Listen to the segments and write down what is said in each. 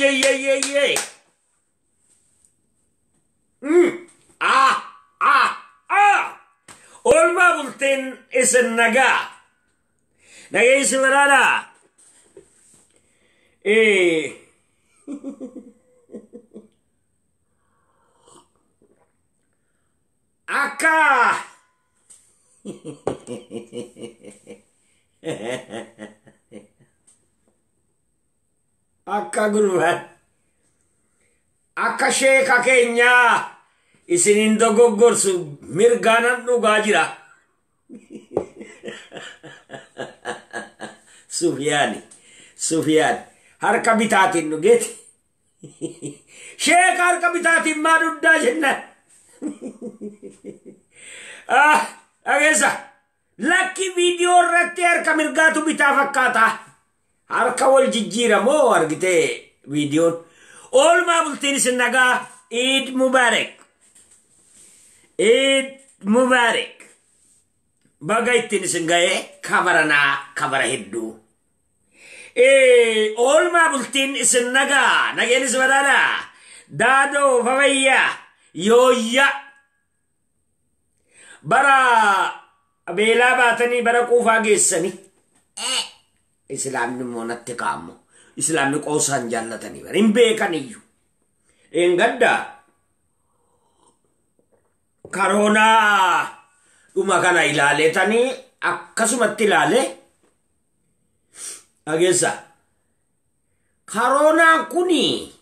Yee yee yee. Ah ah ah. Oolmaa bulteen isin nagaa. Nageessi baraadhaa. Akka akka gurbaan akka sheeka keenyaa isinin dogoggorsu mirgaanan dhugaa jira. Sufiyaani Sufiyaan harka bitaatiin dhugeeti. Sheeka harka bitaatiin maa dhugdaa jennaan. Dhageessa lakki viidiyoo irratti harka mirgaatu bitaa fakkaata. Harka wal jijjiira moo argitee viidiyoon. Oolmaa bultiin isin nagaa. Eid Mubarak. Eid Mubarak. Baga ittiin isin ga'ee kabaranaa kabara hedduu. Oolmaa bultiin isin nagaa. Nageenis badhaadhaa. Daadoo fabayyaa yooyya. Bara beelaa baatanii bara quufaa geessanii. Islaamni immoo natti kaa'amu. Islaamni qoosaan jaallatanii bara hin beekan iyyuu. Eengaddaa karoonaa dhuma kana ilaaleetanii akkasumatti ilaalee dhageessa. Karoonaan kuni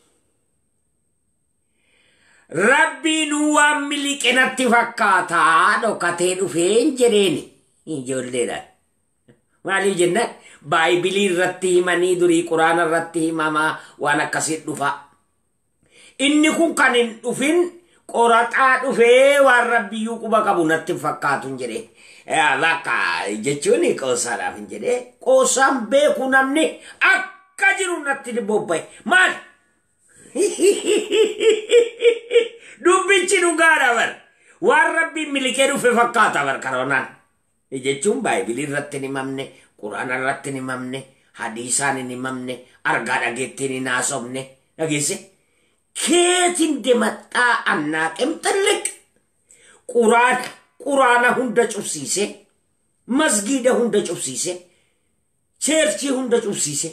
rabbiin waan miliqe natti fakkaataa dhokatee dhufeen jedheeni ijoolleedhaan. Maaliif jennaan baayibilii irratti himanii durii quraana irratti himamaa waan akkasii dhufa. Inni kun kan hin dhufin qoraxaa dhufee waan rabbiyyuu quba qabu natti fakkaatu hin jedhee. Bakka jechuun qoosaadhaaf hin jedhee. Qoosaan beeku namni akka jiru natti bobba'e. Maal? Dubbichi dhugaadha bar. Waan rabbiin miliqee dhufe fakkaata bar karoonaan. Jechuun baayibilii irratti hin himamne, quraana irratti hin himamne, hadiisaan hin himamne, argaa dhageettiin hin haasofne. Dhageesse? Keetiin demaxxaa annaa qimxilliq. Quraana hunda cubsiise, masgiida hunda cubsiise, cheerchii hunda cubsiise.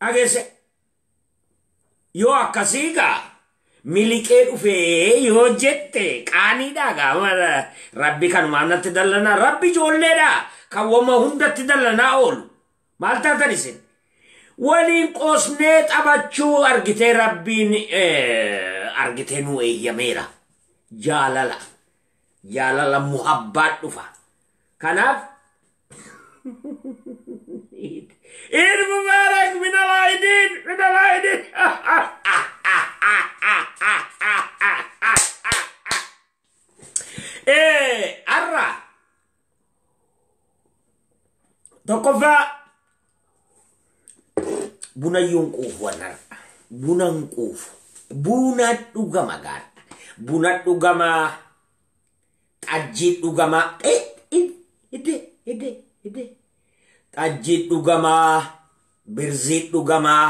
Dhageesse? Yoo akkasii gaa miliqee dhufee yoo jette qaaniidhaa gaa rabbi kanumaan natti dallanaa rabbi ijoolleedhaa kan wama hundatti dallanaa oolu. Maal taatan isin? Waliin qoosnee taphachuu argitee rabbiin argitee nu eeyyameera. Jaalala. Jaalala muhabbaa dhufa. Kanaaf Eid Mubarak minal aidin minal aidin. Arra tokkoffaa bunayyuun quufu warra bunan quufu buna dhugama gaara buna dhugama xajjii dhugama hidde hidde hidde xajjii dhugamaa birzii dhugamaa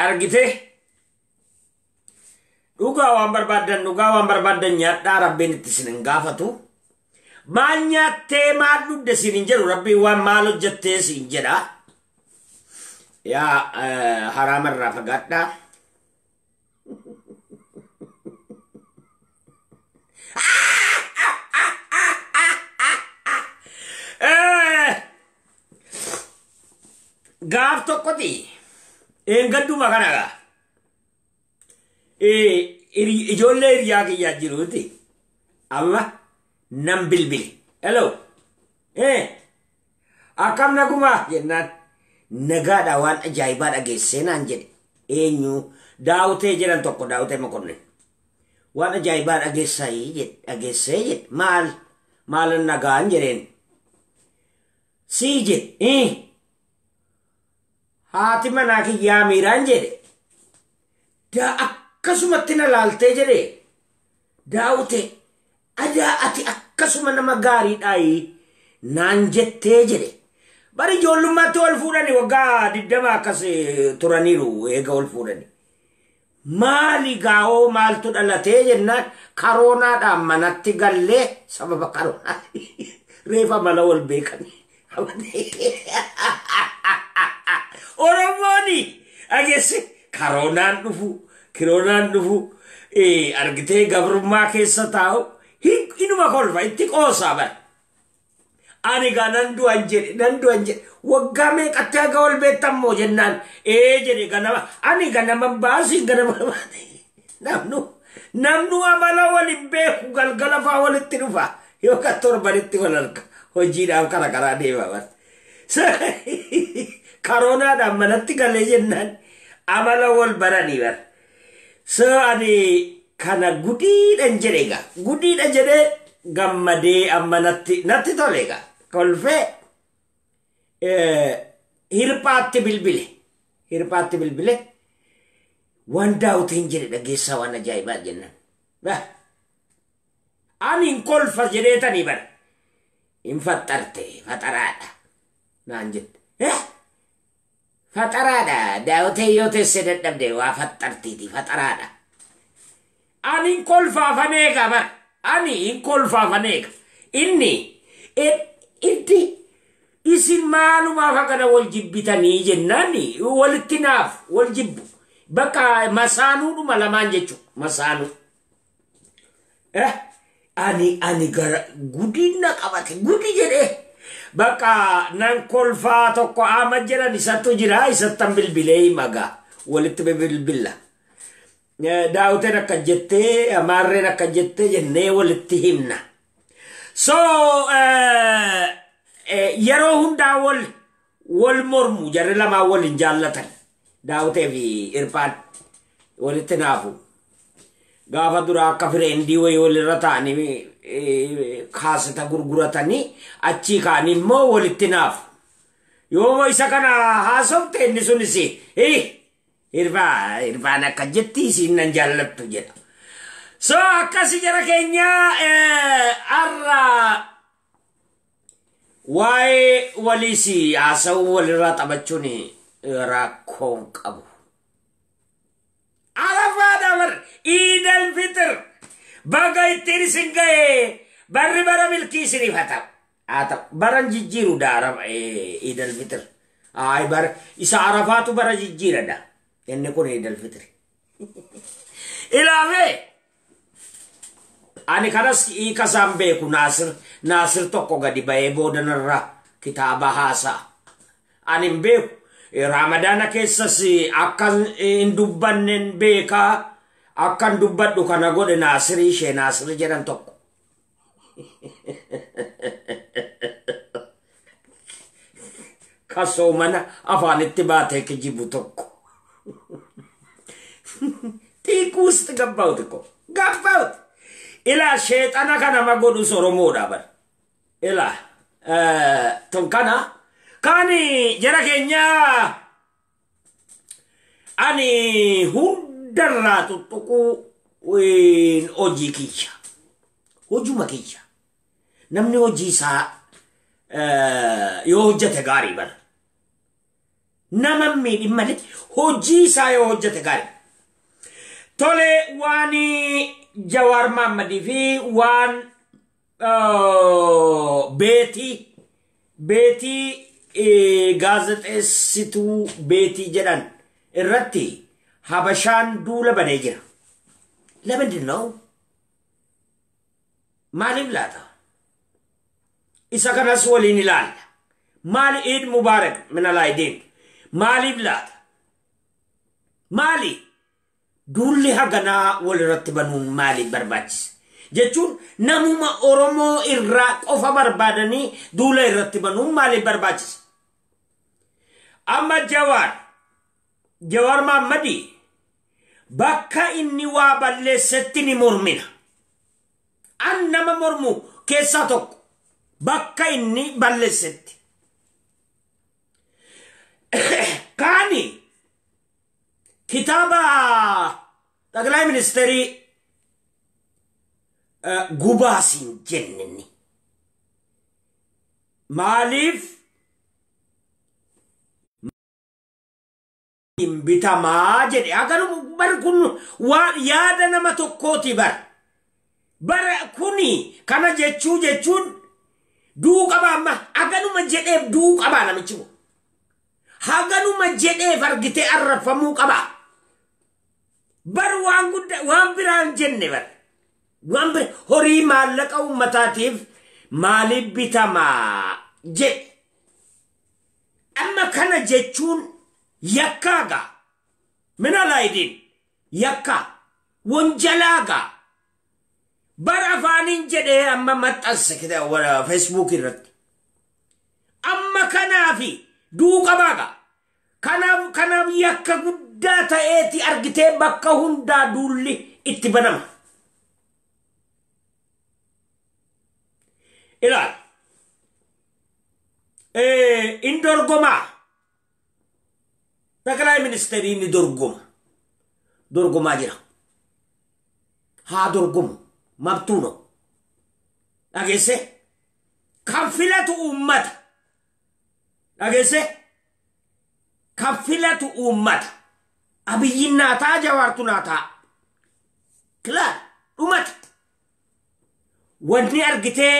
argite dhugaa waan barbaaddan dhugaa waan barbaaddan nyaadhaa rabbiin itti isin hin gaafatu. Maal nyaattee maal dhugde siin hin jedhu rabbiin waan maal hojjettee siin jedha. Yaa haraama irraa fagaadhaa. Gaaf tokkoti eengadduma kana gaa. Ijoollee hiriyaa kiyyaa jiruuti. Amma nan bilbile. Hello. Akkam nagumaa jennaan. Nagaadha waan ajaa'ibaa dhageessee naan jedhe. Eenyu daawutee jedhan tokko daawutee mokonne. Waan ajaa'ibaa dhageessee jedhe. Maal maal nagaan jedheen. Sii jedhe. Haati manaa kiyyaa miiraan jedhe. Daa akkasumatti na laaltee jedhe. Daawutee adaa ati akkasuma nama gaariidhaayi naan jettee jedhe. Bari ijoollummaatti wal fuudhani waggaa 20 akkas turaniiru eega wal fuudhani. Maali gaa'oo maaltu dhalatee jennaan karoonaadhaan manatti gallee sababa karoonaa reefa mala wal beekani. Oromooni dhageesse karoonaan dhufu kiroonaan dhufu argitee gabrummaa keessa taa'u inuma kolfa itti qoosaa bara. Ani gaa nan du'an jedhe waggaa meeqatti haga wal beektammoo jennaan ee jedhe ganama ani ganama baasii ganama namnu amala wal hin beeku galgala faa walitti dhufa yookaan torbanitti wal arga hojiidhaaf karaa karaa deema bara. Karoonaadhaan manatti galee jennaan amala wal baranii bara. So ani kana gudiidhan jedhe egaa gudiidha jedhee gammadee amma natti tole egaa kolfee hirphaatti bilbile waan daawutiin jedhe dhageessaa waan ajaa'ibaa jennaan. Ani hin kolfa jedheetanii bara hin faxxarte faxaraadha naan jette. Faxaraadha daawutee yoo teessee dadhabde waa faxxartiiti faxaraadha. Ani hin kolfaafan eega bara. Ani hin kolfaafan eega. Inni itti isin maalumaaf akkana wal jibbitanii jennaan walitti naaf wal jibbu. Bakka masaanuudhuma lamaan jechuudha. Masaanuu. Ani gara guddina qabate gudi jedhee. Bakka nan kolfaa tokko ama jedhan isattu jira isattan bilbilee himagaa walitti bilbilla. Daawuteen akka jettee amaarreen akka jettee jennee walitti himna. So yeroo hundaa wal mormu jarri lamaan wal hin jaallatan. Daawutee fi Irfaan walitti naafu. Gaafa duraa akka fireendii wayii walirra ta'anii kaaseta gurguratanii achii ka'anii immoo walitti naafu. Yoo isa kana haasofte inni sunis Irfaan akka jetti isiin nan jaallattu jedha. So akkasi jara keenya har'a waa'ee waliis haasa'uu walirraa taphachuun rakkoon qabu. Arafaadha bar Iidal Fixir baga ittiin isin ga'e barri bara milkii isiniif haa ta'u. Haa ta'u baran jijjiiru daara Iidal Fixir. Ay bara isa Arafaatu bara jijjiiradha. Inni kun Iidal Fixir. Ilaafee ani kanas hiika isaan beeku Naasir tokko gadi ba'ee boodanarraa kitaaba haasa'a. Ani hin beeku. Ramadaana keessas akka hin dubbannen beekaa akka hin dubbadhu kana godhe Naasirii ishee Naasir jedhan tokko. Kasoo mana afaanitti baatee kijibu tokko. Xiiquusti gabbaa'uti ko gabbaa'uti. Ilaa sheexana kana ma godhus Oromoodha bara. Ilaa tun kana kaani jara keenya ani hundarraa tuttuquu hojii kiyya. Hojuma kiyya. Namni hojii isaa yoo hojjete gaarii bara. Nama miidhin malee hojii isaa yoo hojjete gaarii. Tole waan Jawaar Mahammadii fi waan beetii gaazexeessituu beetii jedhan irratti Habashaan duula banee jira. Lamandi noo maaliif laata? Isa kanas waliin ilaalla. Maali Eid Mubarak min alaayidiin maaliif laata? Maali? Duulli haganaa walirratti banuun maaliif barbaachise? Jechuun namuma Oromoo irraa qofa barbaadanii duula irratti banuun maaliif barbaachise? Amma Jawaar Mahammadii bakka inni waa balleessetti ni mormina. An nama mormu keessaa tokko bakka inni balleessetti. Kaani kitaaba ጠቅላይ ሚኒስትሪ gubaasiin jennenni. Maaliif Bitamaa jedhe. Haganuma bar kun waan yaada nama tokkooti bar. Bara kuni kana jechuu jechuun du'uu qaba amma haganuma jedheef du'uu qaba namichi kun. Haganuma jedheef argitee arrabfamuu qaba. Bar waan guddaa waan biraan jenne bar. Waan bira horii maallaqa uummataatiif maaliif bitamaa jedhe. Amma kana jechuun yakkaa gaa. Mina laayidiin yakkaa wanjalaa gaa. Bar afaaniin jedhee amma maxxanse Facebook irratti. Amma kanaafi du'uu qabaa gaa. Kanaaf yakka guddaa ta'eeti argitee bakka hundaa duulli itti banama. Ilaali. In dorgomaa. ጠቅላይ ሚኒስትሪ ni dorgoma. Dorgomaa jira. Haa dorgomu. Mabtuu no. Dhageesse? Kan filatu uummata. Dhageesse? Kan filatu uummata. Abiyyiin naa ta'a, Jawaartu naa ta'a. Kilaal dhumata. Wanni argitee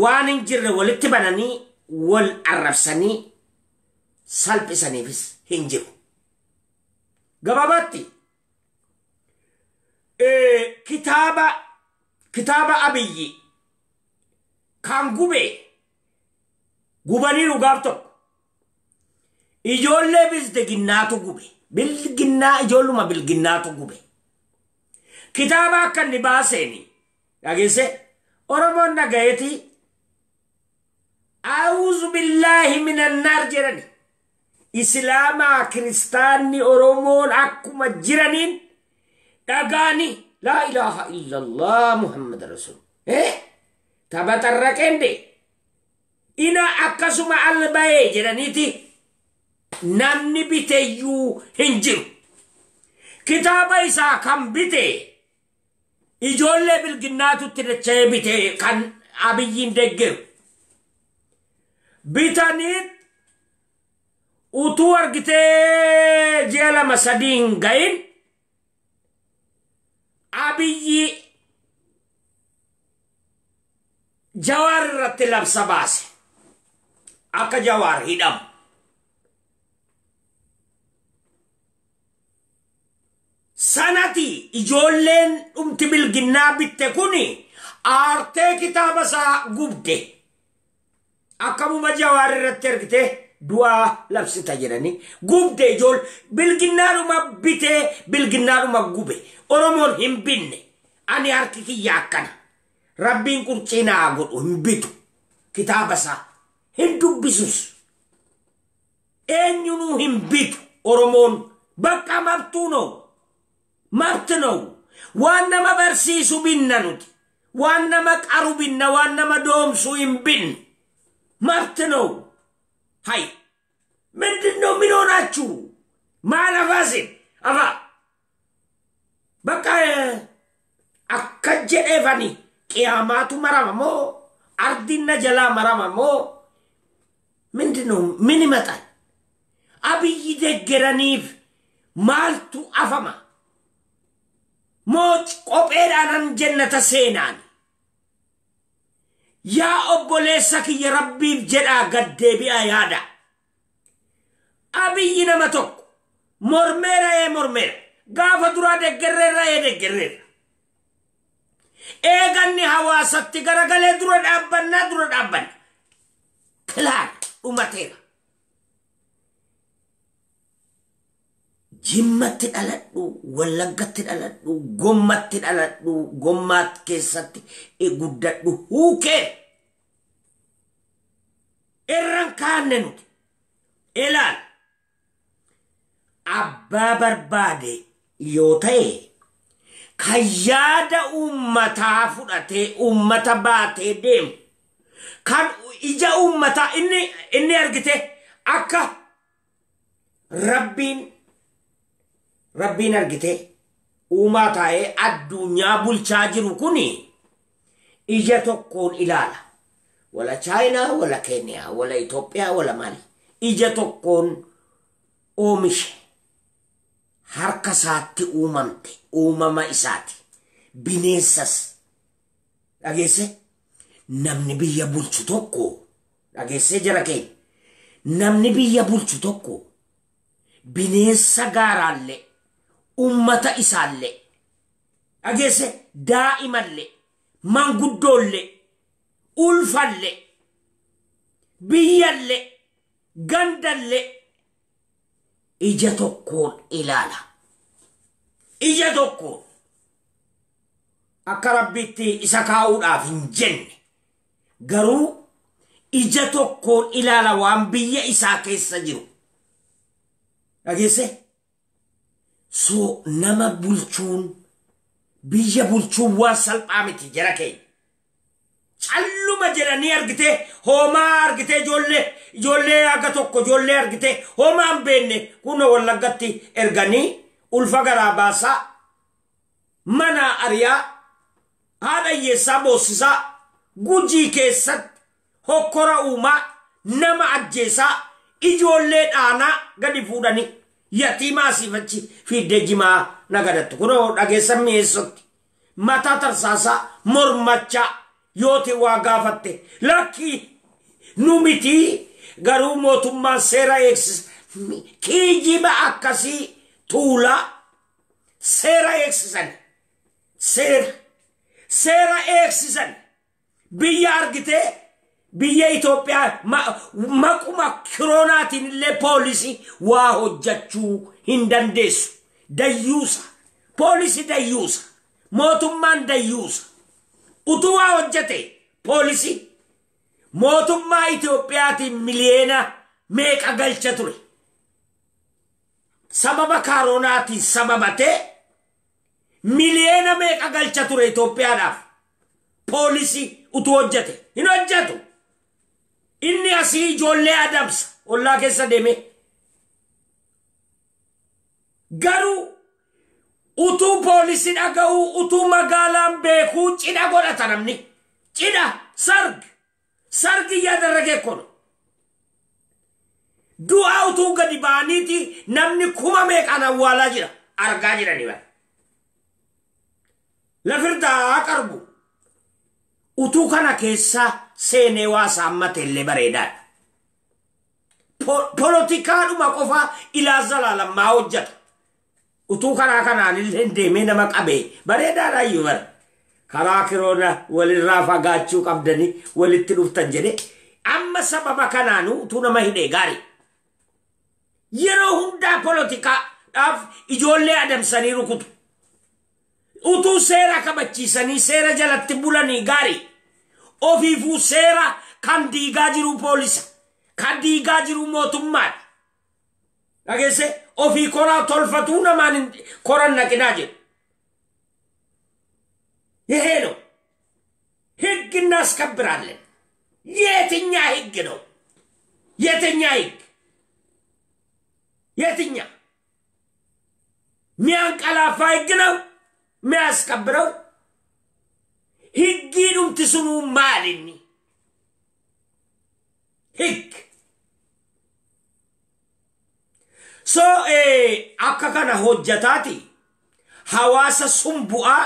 waan hin jirre walitti bananii wal arrabsanii salphisaniifis hin jiru. Gabaabaatti kitaaba Abiyyi kan gube gubaniiru gaaf tokko ijoollee bildiginnaatu gube. Bildiginnaa ijoolluma bilginnaatu gube. Kitaaba akka inni baaseeni dhageesse Oromoon dhagayeeti A'uuzu billaahi minannaar jedhani. Islaamaa kiristaanni Oromoon akkuma jiraniin dhagaani laa ilaaha illallah Muhammad Rasul. Taphatarraqeende ina akkasuma albayee jedhaniiti namni biteeyyuu hin jiru. Kitaaba isaa kan bite ijoollee bilginnaatutti dacha'ee bite kan Abiyyiin deeggeru. Bitanii utuu argitee ji'a 2 3 hin gahin Abiyyi Jawaar irratti labsa baase. Akka Jawaar hidhamu. Sanati ijoolleen dhumti bilginnaa bitte kuni aartee kitaaba isaa gubde. Akkamuma Jawaar irratti argite du'aa labsita jedhanii gubde ijool bilginnaadhuma bitee bilginnaadhuma gube. Oromoon hin binne. Ani harki kiyya akkana. Rabbiin qurcii naa godhu hin bitu. Kitaaba isaa hin dubbisus. Eenyunuu hin bitu Oromoon bakka mabtuu noo. Mabti noo. Waan nama barsiisu binna nuti. Waan nama qaru binna, waan nama doomsu hin binnu. Mabti noo. Hay. ምንድን ነው ምን ሆናችሁ? ማለፋሲን አፋ በቃ akka jedheefani qiyaamaatu marama moo ardinna jalaa marama moo ምንድን ነው ምን ይመጣል? አብይ deggeraniif maaltu afama? Moo qopheedhaanan jennata seenaan? Yaa obboleessa kiyya Rabbiif jedhaa gad deebi'aa yaada. Abiyyi nama tokko mormeera ee mormeera. Gaafa duraa deggerreerra ee deggerreerra. Eeganni hawaasatti garagalee dura dhaabbannaa dura dhaabbanna. Kilaar dhumateera. Jimmatti dhaladhu, Wallaggatti dhaladhu, Gommatti dhaladhu, Gommaat keessatti guddadhu huukee. Irraan kaanne nuti. Ilaal. Abbaa barbaade yoo ta'e kan yaada uummataa fudhatee uummata baatee deemu kan ija uummataa inni argite akka Rabbiin argite uumaa taa'ee addunyaa bulchaa jiru kuni ija tokkoon ilaala. Wala Chaayinaa, wala Keeniyaa, wala Itoophiyaa, wala maali. Ija tokkoon oomishe. Akka isaatti uumamte, uumama isaati. Bineensas dhageesse, namni biyya bulchu tokko, dhageessee jara keenya, namni biyya bulchu tokko bineensa gaaraallee, ummata isaallee, dhageesse, daa'imallee, manguddoollee, ulfallee, biyyallee, gandallee ija tokkoon ilaala. Ija tokkoon akka Rabbitti isa kaa'uudhaaf hin jenne, garuu ija tokkoon ilaala waan biyya isaa keessa jiru. Dhageesse? So nama bulchuun, biyya bulchuun waan salphaa miti, jara keenya. Calluma jedhanii argitee hoomaa argitee ijoollee haga tokko, ijoollee argitee hoomaa hin beekne kunoo Wallaggatti erganii ulfa garaa baasaa, mana ariyaa, haadha hiyyeessaa boossisaa, Gujii keessatti hokkora uumaa, nama ajjeesaa, ijoollee dhaanaa gadi fuudhanii yatiimaa asiifachi fiiddee jimaa nagadattu. Kunoo dhageessan mi'eessotti mataa tarsaasaa mormachaa yooti waa gaafatte, lakkii nu mitii, garuu mootummaan seera eegsisa. Kiijiba akkasii tuulaa seera eegsisan, seera eegsisan. Biyya argitee, biyya Itoophiyaa maquma kiroonaatiin illee poolisii waa hojjachuu hin dandeessu. Dayyuusa. Poolisii dayyuusa. Mootummaan dayyuusa. Utuu waa hojjete poolisii mootummaa Itoophiyaatiin miliyeena meeqa galcha ture. Sababa kaaroonaatiin sababatee miliyeena meeqa galcha ture Itoophiyaadhaaf. Poolisii utuu hojjete hin hojjetu. Inni asii ijoollee adamsa ollaa keessa deeme. Garuu utuu poolisii dhaga'uu, utuu magaalaan beekuu cidha godhata namni. Cidha ሰርግ ሰርግ እያደረገ እኮ ነው። Du'a utuu gadi ba'aniiti namni kuma meeqaan awwaalaa jira, argaa jirani bara. Lafirdaa qarbu. Utuu kana keessa seenee waa saammate illee bareedaadha. Poolotikaadhuma qofa ilaa zalaalammaa hojjeta. Utuu karaa kanaan illee deemee nama qabee bareedaadha iyyuu bara. Karaa kiroona walirraa fagaachuu qabdanii walitti dhuftan jedhee amma sababa kanaanuu utuu nama hidhee gaarii. Yeroo hundaa poolotikaadhaaf ijoollee adamsanii rukutu. Utuu seera kabachiisanii seera jalatti bulanii gaarii. Ofiifuu seera kan diigaa jiru poolisa. Kan diigaa jiru mootummaadha. Dhageesse, ofii koraa tolfatuu namaan koran naqinaa jedhu. ይሄ ነው። ህግ እናስከብራለን። የትኛ ህግ ነው? የትኛ ህግ? የትኛ ሚያንቀላፋ ህግ ነው የሚያስከብረው? Higgiidhumti sunuu maalinni ህግ? So akka kana hojjataati hawaasa sun bu'aa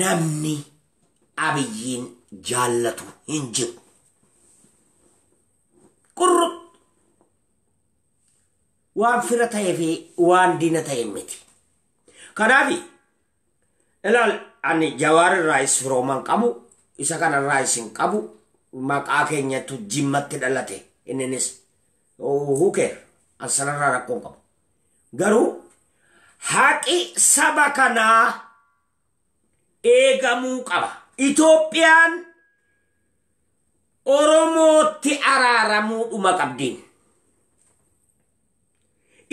namni Abiyyiin jaallatu hin jiru. Qurrut waan fira ta'ee fi waan diina ta'e miti. Kanaaf ilaal, ani Jawaar irraayis firooman qabu, isa kanarraayis hin qabu. Maqaa keenyatu Jimmatti dhalate, inninis hukeer ansanarraa rakkoon qabu. Garuu haqi saba kanaa eegamuu qaba. Itoophiyaan Oromootti araaramuudhuma qabdiin.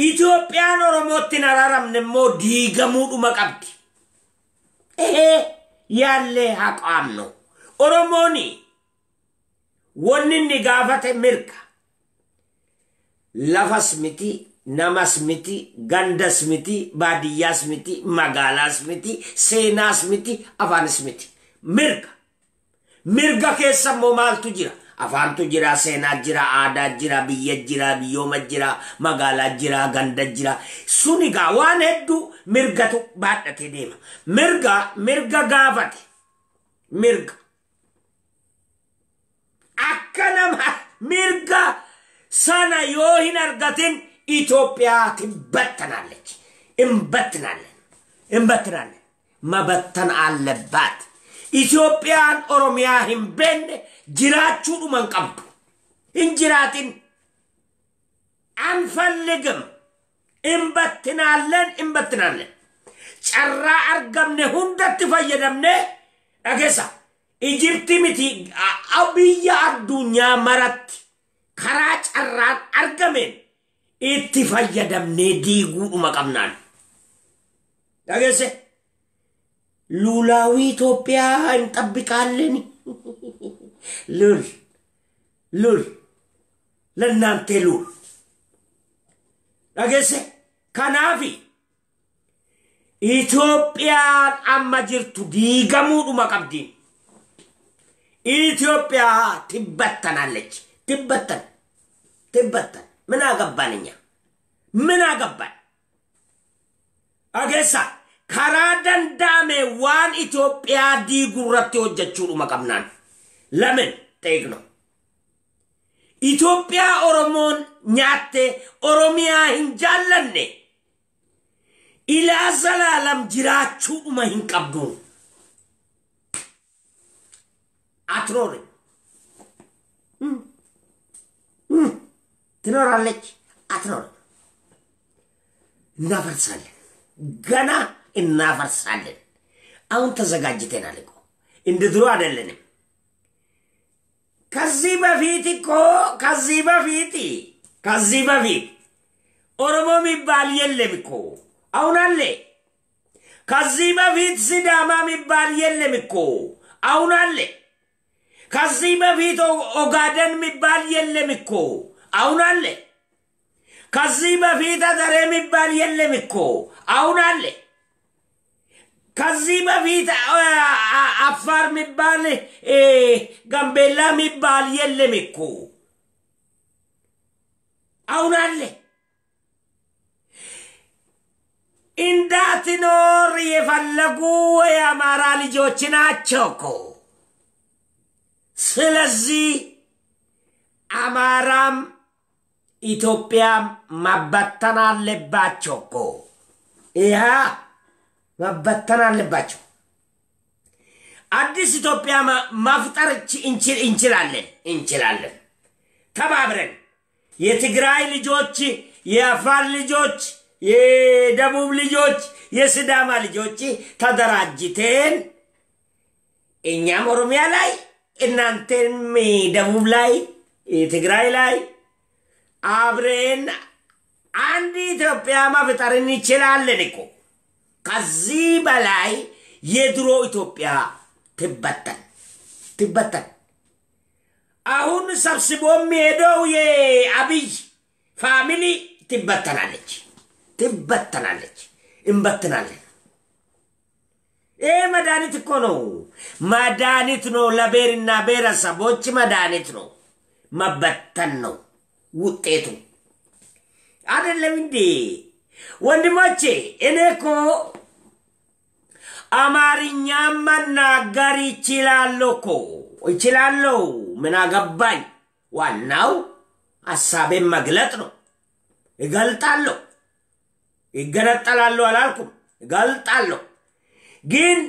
Itoophiyaan Oromootti hin araaramne immoo diigamuudhuma qabdi. Ehee, yaallee haa qaamnu. Oromooni wanni inni gaafate mirga. Lafas miti, namas miti, gandas miti, baadiyyaas miti, magaalaas miti, seenaas miti, afaanis miti. Mirga. Mirga keessa immoo maaltu jira? Afaantu jira, seenaa jira, aadaa jira, biyya jira, biyyooma jira, magaalaa jira, ganda jira. Sun egaa waan hedduu mirgatu baadhatee deema. Mirga mirga gaafate. Mirga. Akka nama mirga sana yoo hin argatin Itoophiyaa ትበተናለች። እንበትናለን፣ እንበትናለን። መበተን አለባት። Itoophiyaan Oromiyaa hin beekne jiraachuudhuma hin qabdu. Hin jiraatin. አንፈልግም። እንበትናለን፣ እንበትናለን። Carraa argamne hundatti fayyadamne dhageessa. Ijipti miti, biyya addunyaa maratti karaa carraan argameen itti fayyadamnee diiguudhuma qabnaan. Dhageesse? ሉላዊ ኢትዮጵያ እንጠብቃለን። ሉል ሉል ለእናንተ ሉል dhageesse? Kanaafi Itoophiyaan amma jirtu diigamuudhuma qabdi. ኢትዮጵያ ትበተናለች። ትበተን ትበተን። ምን አገባን እኛ? ምን አገባን? Dhageessa? Karaa danda'ame waan Itoophiyaa diiguu irratti hojjechuudhuma qabnaan. ለምን ጠይቅ ነው። Itoophiyaa Oromoon nyaatte, Oromiyaa hin jaallanne ilaa zalaalam jiraachuudhuma hin qabdu. አትኖርም። ትኖራለች፣ አትኖርም። እናፈርሳለን፣ ገና እናፈርሳለን። አሁን ተዘጋጅተናል እኮ፣ እንደ ድሮ አይደለንም። ከዚህ በፊት እኮ ከዚህ በፊት ኦሮሞ የሚባል የለም እኮ፣ አሁን አለ። ከዚህ በፊት ሲዳማ የሚባል የለም እኮ፣ አሁን አለ። ከዚህ በፊት ኦጋደን የሚባል የለም እኮ፣ አሁን አለ። ከዚህ በፊት አደሬ የሚባል የለም እኮ፣ አሁን አለ። ከዚህ በፊት አፋር የሚባል፣ ጋምቤላ የሚባል የለም እኮ፣ አሁን አለ። እንዳትኖር የፈለጉ የአማራ ልጆች ናቸው እኮ። ስለዚህ አማራም ኢትዮጵያም መበተን አለባቸው እኮ። ይሃ መበተን አለባቸው። አዲስ ኢትዮጵያ መፍጠር እንችላለን፣ እንችላለን ተባብረን የትግራይ ልጆች፣ የአፋር ልጆች፣ የደቡብ ልጆች፣ የሲዳማ ልጆች ተደራጅተን እኛም ኦሮሚያ ላይ፣ እናንተም ደቡብ ላይ፣ ትግራይ ላይ አብረን አንድ ኢትዮጵያ መፍጠር እንችላለን እኮ። ከዚህ በላይ የድሮ ኢትዮጵያ ትበተን ትበተን። አሁን ሰብስቦ የሚሄደው የአብይ family ትበተናለች፣ ትበተናለች፣ እንበትናለን። ይህ መድኃኒት እኮ ነው፣ መድኃኒት ነው። ለብሔርና ብሔረሰቦች መድኃኒት ነው። መበተን ነው ውጤቱ። አይደለም እንዴ ወንድሞቼ? እኔ እኮ አማርኛ መናገር ይችላለሁ እኮ፣ ይችላለሁ። ምን አገባኝ? ዋናው ሀሳቤን መግለጥ ነው። እገልጣለሁ። ይገነጠላለሁ አላልኩም፣ እገልጣለሁ። ግን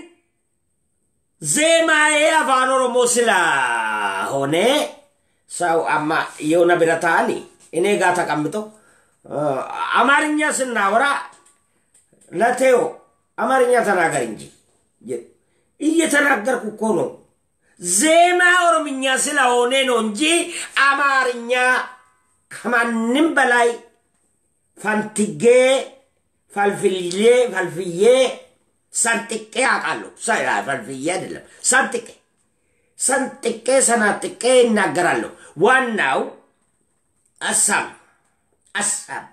ዜማዬ አፋን ኦሮሞ ስለሆነ ሰው አማ የሆነ ብረታኒ እኔ ጋር ተቀምጦ አማርኛ ስናወራ ለቴዎ አማርኛ ተናገር እንጂ፣ እየተናገርኩ እኮ ነው። ዜማ ኦሮምኛ ስለሆነ ነው እንጂ አማርኛ ከማንም በላይ ፈንትጌ ፈልፍዬ ፈልፍዬ ሰንጥቄ አውቃለሁ። ፈልፍዬ አይደለም፣ ሰንጥቄ ሰንጥቄ ሰናጥቄ እናገራለሁ። ዋናው ሀሳብ ሀሳብ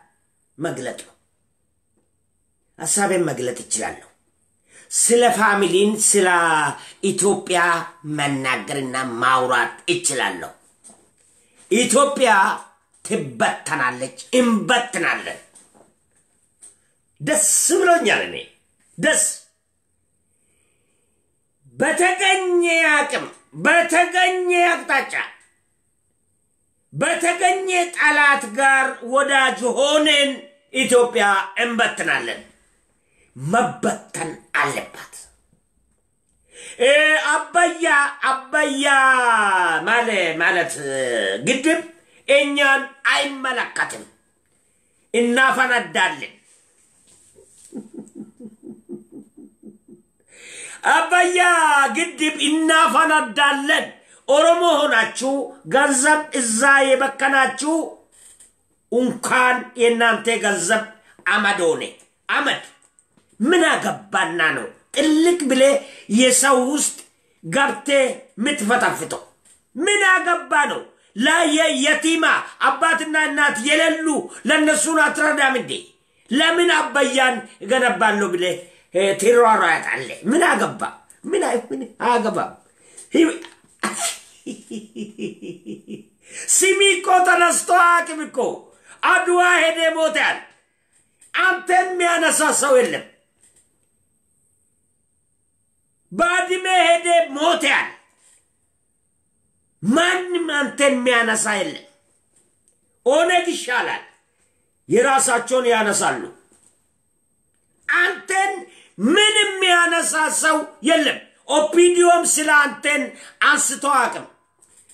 መግለጥ ነው። ሀሳቤን መግለጥ እችላለሁ። ስለ family ን ስለ ኢትዮጵያ መናገርና ማውራት እችላለሁ። ኢትዮጵያ ትበተናለች፣ እንበትናለን። ደስ ብሎኛል። እኔ ደስ በተገኘ አቅም፣ በተገኘ አቅጣጫ፣ በተገኘ ጠላት ጋር ወዳጅ ሆነን ኢትዮጵያ እንበትናለን። መበተን አለባት። አባያ አባያ ማለት ግድብ እኛን አይመለከትም። እናፈነዳለን። አባያ ግድብ እናፈነዳለን። ኦሮሞ ሆናችሁ ገንዘብ እዛ የበከናችሁ እንኳን የእናንተ ገንዘብ አመድ ሆነ። አመድ ምን አገባና ነው ጥልቅ ብሌ የሰው ውስጥ ገብቴ የምትፈተፍተው? ምን አገባ ነው? ለየቲማ አባትና እናት የሌሉ ለእነሱን አትረዳም እንዴ? ለምን አባያን እገነባለሁ ብሌ ትሯሯጣለህ? ምን አገባ? ምን አገባ? ስሚ እኮ ተነስቶ አያውቅም እኮ። አድዋ ሄደ ሞተያል። አንተን የሚያነሳ ሰው የለም። ባድሜ ሄደ ሞተያል። ማንም አንተን የሚያነሳ የለም። ኦነግ ይሻላል፣ የራሳቸውን ያነሳሉ። አንተን ምንም የሚያነሳ ሰው የለም። ኦፒዲዮም ስለ አንተን አንስቶ አቅም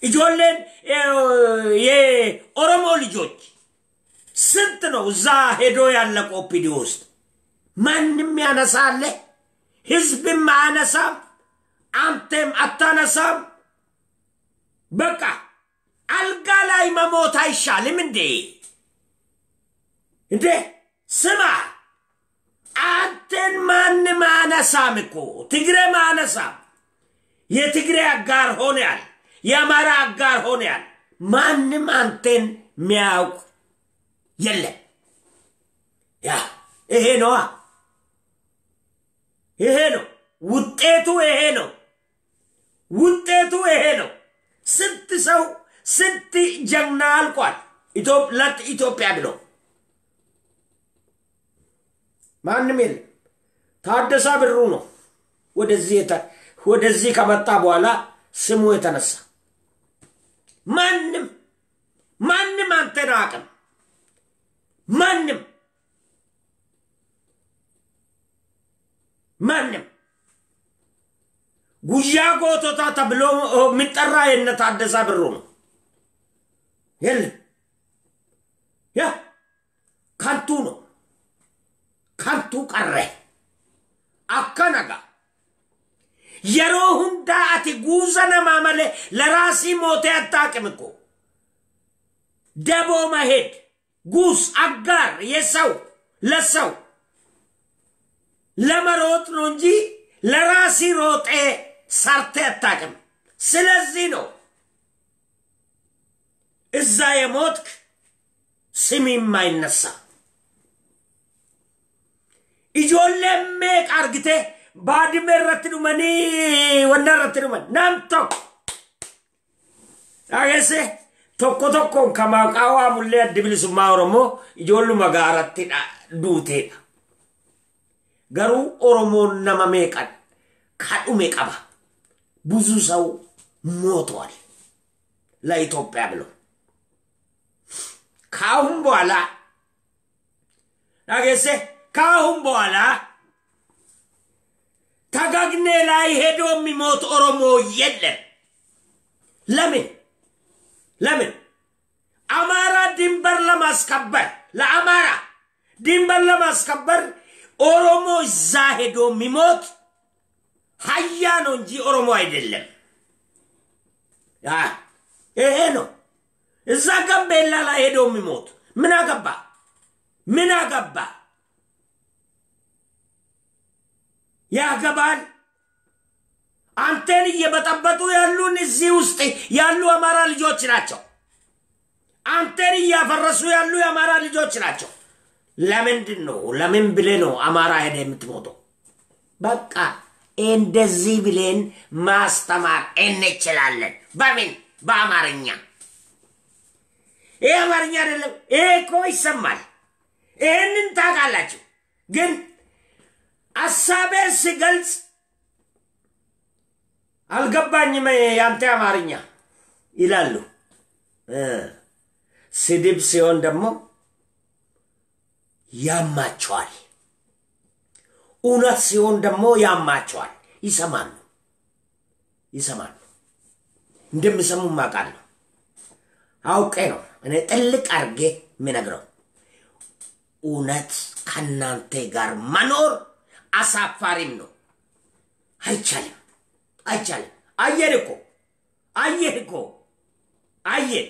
ijoolleen የኦሮሞ ልጆች ስንት ነው እዛ ሄዶ ያለቀ ኦፒዲዮ ውስጥ? ማንም ያነሳ አለ? ህዝብም አያነሳም፣ አንተም አታነሳም። በቃ አልጋ ላይ መሞት አይሻልም እንዴ? እንዴ ስማ፣ አንተን ማንም አያነሳም እኮ፣ ትግሬም አያነሳም። የትግሬ አጋር ሆነያል፣ የአማራ አጋር ሆነያል። ማንም አንተን የሚያውቅ የለም። ያ ይሄ ነዋ፣ ይሄ ነው ውጤቱ፣ ይሄ ነው ውጤቱ፣ ይሄ ነው። ስንት ሰው ስንት ጀግና አልቋል ለኢትዮጵያ ብሎ ማንም የለም። ታደሰ ብሩ ነው ወደዚህ ከመጣ በኋላ ስሙ የተነሳ። ማንም ማንም አንተን አቅም ማንም ማንም ጉያ ጎቶታ ተብሎ የሚጠራ የነ ታደሰ ብሩ ነው። የለም፣ ያ ከንቱ ነው። ከንቱ ቀረ። አከነጋ yeroo hundaa ati guuza namaa malee ለራሲ ሞቴ አታውቅም እኮ። ደቦ መሄድ ጉስ አጋር የሰው ለሰው ለመሮጥ ነው እንጂ ለራሲ ሮጤ ሰርቴ አታውቅም። ስለዚህ ነው እዛ የሞትክ ስም የማይነሳ። Ijoolleen meeqa argite baadimee irratti dhumanii wanna irratti dhuman nam tokko dhageesse tokko tokkoon ka maqaa waamullee Addi Bilisummaa Oromoo ijoolluma gaaratti duuteedha. Garuu Oromoon nama meeqa ka dhume qaba። ብዙ ሰው ሞቷል ለኢትዮጵያ ብሎ። ከአሁን በኋላ dhageesse ከአሁን በኋላ ተጋግኔ ላይ ሄዶ የሚሞት ኦሮሞ የለም። ለምን ለምን? አማራ ድንበር ለማስከበር፣ ለአማራ ድንበር ለማስከበር ኦሮሞ እዛ ሄዶ የሚሞት ሀያ ነው እንጂ ኦሮሞ አይደለም። ይሄ ነው። እዛ ጋምቤላ ላይ ሄዶ የሚሞት ምን አገባ? ምን አገባ? ያገባል። አንተን እየበጠበጡ ያሉን እዚህ ውስጥ ያሉ አማራ ልጆች ናቸው። አንተን እያፈረሱ ያሉ የአማራ ልጆች ናቸው። ለምንድን ነው፣ ለምን ብለህ ነው አማራ ሄደ የምትሞተው? በቃ እንደዚህ ብለን ማስተማር እንችላለን። በምን? በአማርኛ። ይሄ አማርኛ አይደለም። ይሄ እኮ ይሰማል። ይሄንን ታውቃላችሁ። ግን ሀሳቤን ስገልጽ አልገባኝም ያንተ አማርኛ ይላሉ። ስድብ ሲሆን ደግሞ ያማቸዋል። እውነት ሲሆን ደግሞ ያማቸዋል። ይሰማሉ ይሰማሉ። እንደሚሰሙ አውቃለሁ። አውቄ ነው እኔ ጥልቅ አድርጌ የምነግረው። እውነት ከእናንተ ጋር መኖር አሳፋሪም ነው። አይቻልም፣ አይቻልም። አየን እኮ አየን እኮ አየን።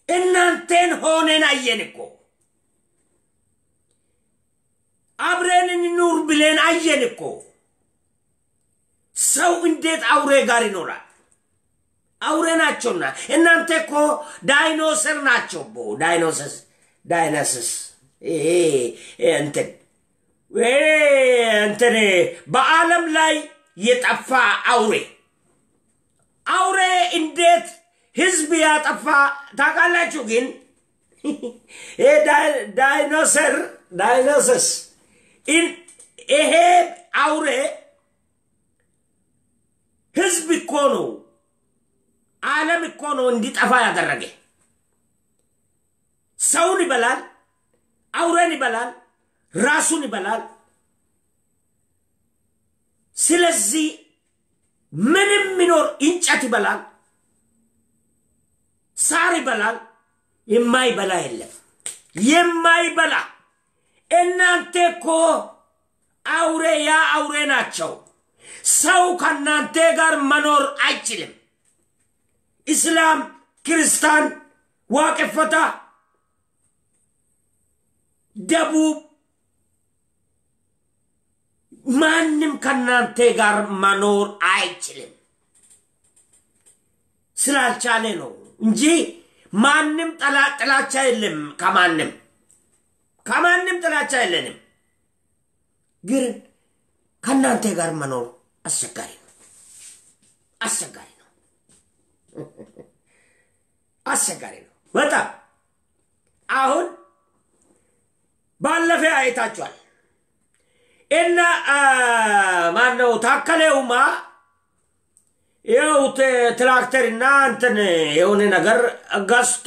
እናንተን ሆነን አየን እኮ። አብረን እንኑር ብለን አየን እኮ። ሰው እንዴት አውሬ ጋር ይኖራል? አውሬ ናቸውና እናንተ እኮ ዳይኖሰር ናቸው። ቦ ዳይኖሰስ ዳይኖሰስ ይሄ እንትን እንትን በዓለም ላይ የጠፋ አውሬ አውሬ እንዴት ህዝብ ያጠፋ ታውቃላችሁ? ግን ይሄ ዳይኖሰር ዳይኖሰስ ይሄ አውሬ ህዝብ እኮ ነው፣ ዓለም እኮ ነው እንዲጠፋ ያደረገ። ሰውን ይበላል፣ አውሬን ይበላል፣ ራሱን ይበላል። ስለዚህ ምንም ሚኖር እንጨት ይበላል፣ ሳር ይበላል። የማይበላ የለም። የማይበላ እናንተ እኮ አውሬ ያ አውሬ ናቸው። ሰው ከእናንተ ጋር መኖር አይችልም። እስላም፣ ክርስቲያን፣ ዋቅፈታ፣ ደቡብ ማንም ከእናንተ ጋር መኖር አይችልም። ስላልቻለ ነው እንጂ ማንም ጥላቻ የለም። ከማንም ከማንም ጥላቻ የለንም። ግን ከእናንተ ጋር መኖር አስቸጋሪ ነው፣ አስቸጋሪ ነው፣ አስቸጋሪ ነው በጣም። አሁን ባለፈ አይታችኋል። እና ማነው ታከለ ኡማ ይኸው ትራክተርና እንትን የሆነ ነገር ገዝቶ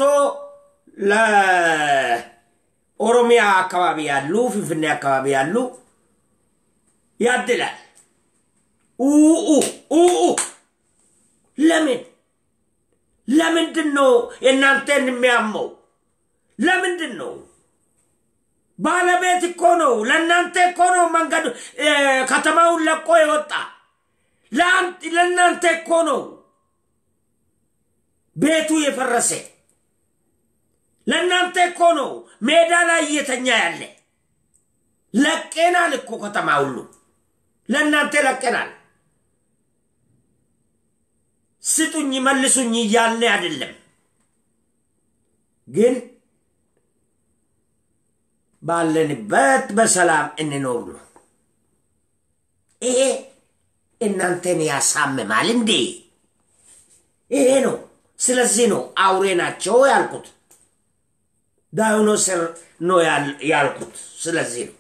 ለኦሮሚያ አካባቢ ያሉ ፍንፍኔ አካባቢ ያሉ ያድላል። ኡኡ ኡኡ ለምን ለምንድን ነው እናንተን የሚያመው? ለምንድን ነው? ባለቤት እኮ ነው። ለእናንተ እኮ ነው መንገዱ ከተማውን ለቆ የወጣ። ለእናንተ እኮ ነው ቤቱ የፈረሰ። ለእናንተ እኮ ነው ሜዳ ላይ እየተኛ ያለ። ለቀናል እኮ ከተማ ሁሉ ለእናንተ ለቀናል። ስጡኝ መልሱኝ እያልን አይደለም፣ ግን ባለንበት በሰላም እንኖር ነው። ይሄ እናንተን ያሳምማል እንዴ? ይሄ ነው። ስለዚህ ነው አውሬ ናቸው ያልኩት፣ ዳይኖሰር ነው ያልኩት። ስለዚህ ነው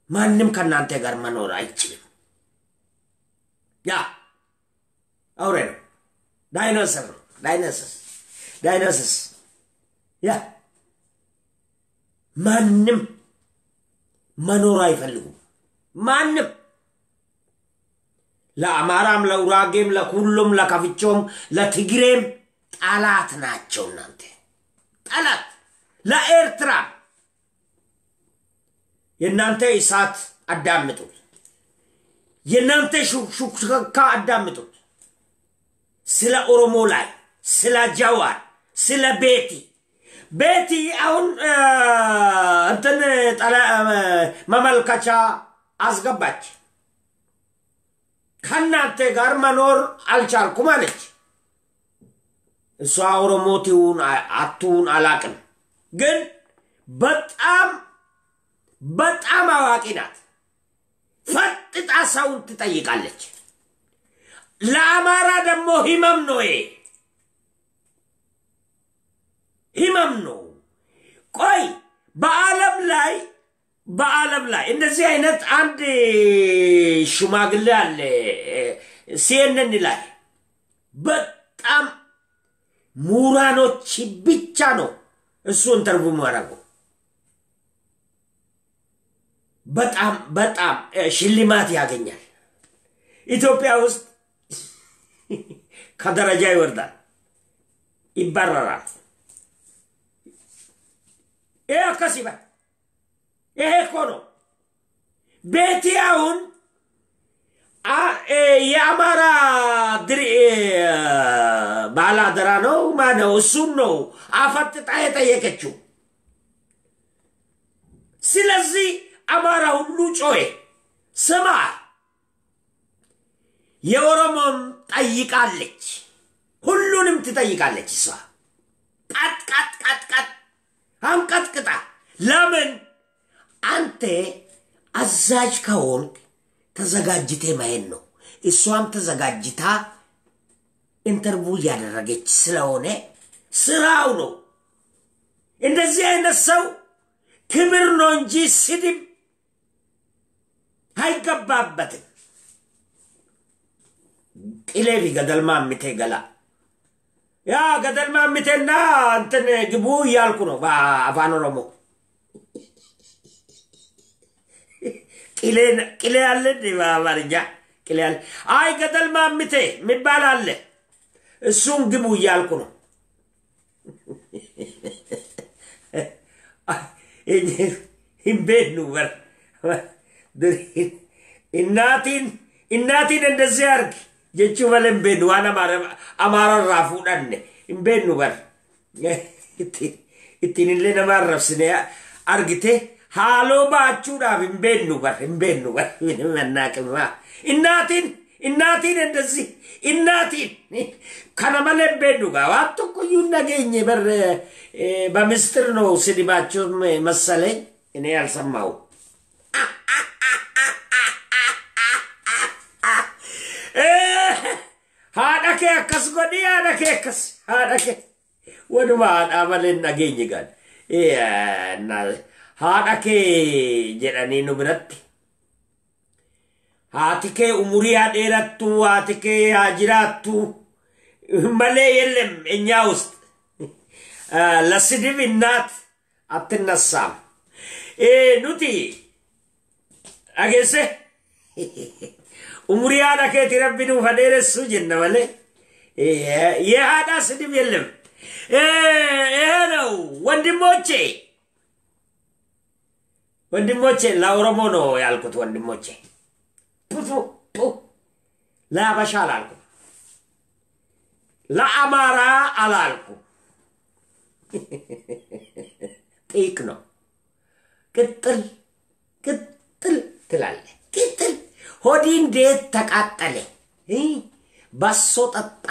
ማንም ከእናንተ ጋር መኖር አይችልም። ያ አውሬ ነው፣ ዳይኖሰር ነው። ዳይኖሰስ ዳይኖሰስ ያ ማንም መኖር አይፈልጉም። ማንም ለአማራም፣ ለኡራጌም፣ ለሁሉም፣ ለከፍቾም፣ ለትግሬም ጠላት ናቸው። እናንተ ጠላት ለኤርትራ የእናንተ እሳት አዳምጡት፣ የእናንተ ሹክሹክታ አዳምጡት። ስለ ኦሮሞ ላይ፣ ስለ ጃዋር፣ ስለ ቤቲ ቤቲ አሁን እንትን መመልከቻ አስገባች። ከእናንተ ጋር መኖር አልቻልኩም አለች። እሷ ኦሮሞ ትሁን አትሁን አላቅም፣ ግን በጣም በጣም አዋቂ ናት። ፈጥጣ ሰውን ትጠይቃለች። ለአማራ ደግሞ ህመም ነው ይሄ። ህመም ነው። ቆይ በዓለም ላይ በዓለም ላይ እንደዚህ አይነት አንድ ሽማግሌ አለ ሲኤንኤን ላይ በጣም ምሁራኖች ብቻ ነው እሱ interview የሚያደርገው። በጣም በጣም ሽልማት ያገኛል። ኢትዮጵያ ውስጥ ከደረጃ ይወርዳል፣ ይባረራል። ይሄ ከሲባ ይሄ እኮ ነው። ቤቲ አሁን የአማራ ባላደራ ነው ማነው? እሱን ነው አፈጥጣ የጠየቀችው። ስለዚህ አማራ ሁሉ ጮኸ። ስማ የኦሮሞም ጠይቃለች፣ ሁሉንም ትጠይቃለች። እሷ ቀጥ ቀጥ ቀጥ ቀጥ አንቀጥቅጣ። ለምን አንተ አዛዥ ከሆንክ ተዘጋጅቴ ማየት ነው። እሷም ተዘጋጅታ interview እያደረገች ስለሆነ ስራው ነው። እንደዚህ አይነት ሰው ክብር ነው እንጂ ስድብ አይገባበትም። ቂሌፊ ገደል ማሚቴ ገላ ያ ገደል ማሚቴና እንትን ግቡ እያልኩ ነው በአፋን ኦሮሞ። ቅሌ አለ እንዴ በአማርኛ? ቅሌ አለ። አይ ገደል ማሚቴ የሚባል አለ። እሱን ግቡ እያልኩ ነው። hin በር እናቲን እናቲን እንደዚህ አርግ jechuu malee hin beeknu waan amaararraa fuudhanne hin beeknu bar ittiin illee nama arrabsine argite haaloo baachuudhaaf hin beeknu bar hin beeknu bar መናቅማ እናቲን እናቲን እንደዚህ እናቲን kana malee hin beeknu gaa waan tokkoyyuu hin dhageenye በር በምስጢር ነው ስድባቸው መሰለኝ እኔ አልሰማሁም። Haadha kee akkas godhi, haadha kee akkas, haadha kee wanuma haadhaa malee hin dhageenye gaan haadha kee jedhanii nu biratti haati kee umurii haa dheerattu, haati kee haa jiraattu malee የለም እኛ ውስጥ ለስድብ እናት አትነሳም። Nuti dhageesse umurii haadha keeti rabbi nuuf haa dheeressu jenna malee የሃዳ ስድብ የለም። ይሄ ነው ወንድሞቼ፣ ወንድሞቼ ለኦሮሞ ነው ያልኩት። ወንድሞቼ ፑ ፑ ለአበሻ አላልኩም፣ ለአማራ አላልኩም። ጢቅ ነው። ቅጥል ቅጥል ትላለህ። ቅጥል ሆዲ እንዴት ተቃጠለ? ባሶ ጠጣ።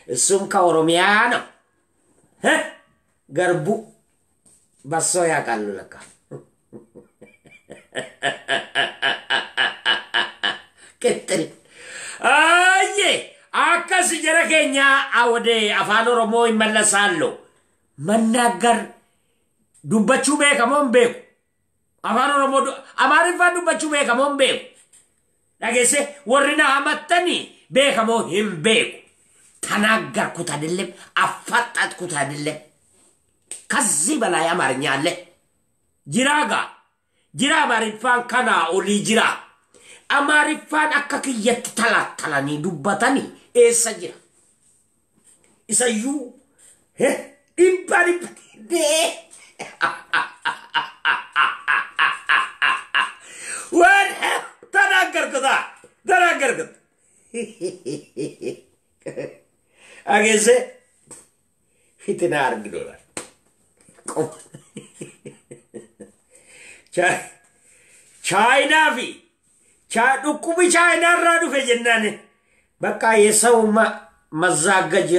እሱም ከኦሮሚያ ነው። ገርቡ ባሶ ያውቃሉ ለካ። ቅጥል አየ akkas jara keenya ወደ afaan Oromoo ይመለሳሉ። መናገር dubbachuu beekamoo hin beeku? Afaan Oromoo Amaariffaan dubbachuu beekamoo hin beeku? Dhageesse warri na hamattanii beekamoo hin beeku? ተናገርኩት አይደለም፣ አፋጣጥኩት አይደለም። ከዚህ በላይ አማርኛ አለ? ጅራጋ ጅራ Amaariffaan kanaa olii jira. Amaariffaan akka kiyyatti talaatalanii dubbatanii eessa jira? Isayyuu dhibba dhibba dee waan ተናገርኩታ ተናገርኩት። አጌሴ ፊትና አርግዶናል። ቻይና fi dhukkubi chaayinaarraa dhufe jennaan በቃ የሰው መዛገጅ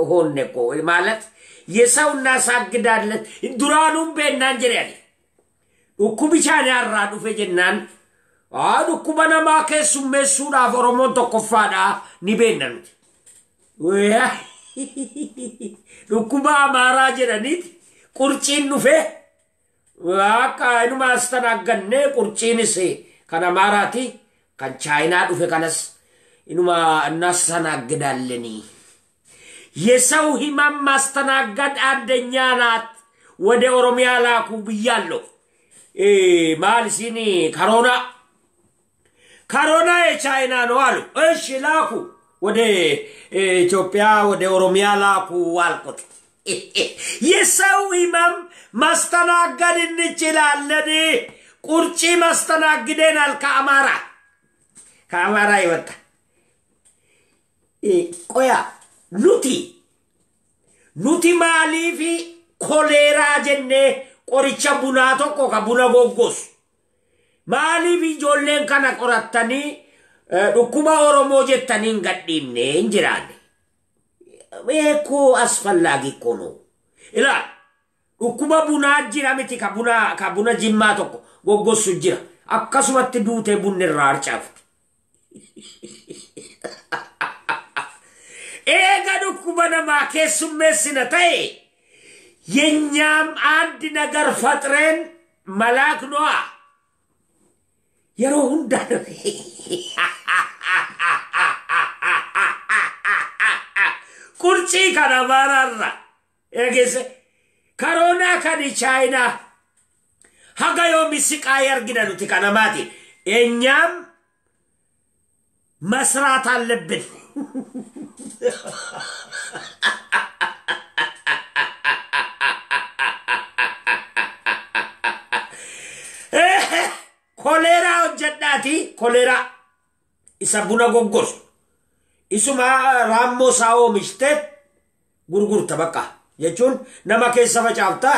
ሆነ እኮ ማለት የሰው እናሳግዳለን duraanuu beennaan jedhe dhukkubi chaayinaarraa dhufe jennaan dhukkuba namaa keessummeessuudhaaf Oromoon tokkoffaadha ni beenna nuti. Dhukkuba Amaaraa jedhaniiti qurciin dhufe akka inuma astanaagganne qurciinis kan Amaaraati kan Chaayinaa dhufe kanas inuma እናስተናግዳለን። የሰው ህመም ማስተናገድ አንደኛ ናት። ወደ ኦሮሚያ ላኩ ብያለሁ። ማልሲኒ ከሮና ከሮና የቻይና ነው አሉ። እሺ ላኩ፣ ወደ ኢትዮጵያ ወደ ኦሮሚያ ላኩ አልኩት። የሰው ህመም ማስተናገድ እንችላለን። ቁርጪ ማስተናግደናል። ከአማራ ይወጣ ቆያ nuti maaliif koleeraa jennee qoricha bunaa tokko ka buna goggosu maaliif ijoolleen kana qorattanii dhukkuba Oromoo jettanii hin gadhiifne hin jiraanne. Beekoo asfallaagi kono. Ilaa dhukkuba bunaa jira miti ka buna jimmaa tokko goggossu jira. Akkasumatti duutee bunni irraa harcaafti. Eega dhukkuba namaa keessummeessina ta'e የኛም አንድ ነገር ፈጥረን መላክ ነዋ። Yeroo hundaa qurcii kan Amaaraarra eegesse karoonaa kan Chaayinaa haga yoomi siqaayii argina nuti kanamaati. እኛም መስራት አለብን። Koleeraa hojjedhaati koleeraa isa buna goggosu isuma raammoo isaa oomishte gurgurta bakka jechuun nama keessa facaafta.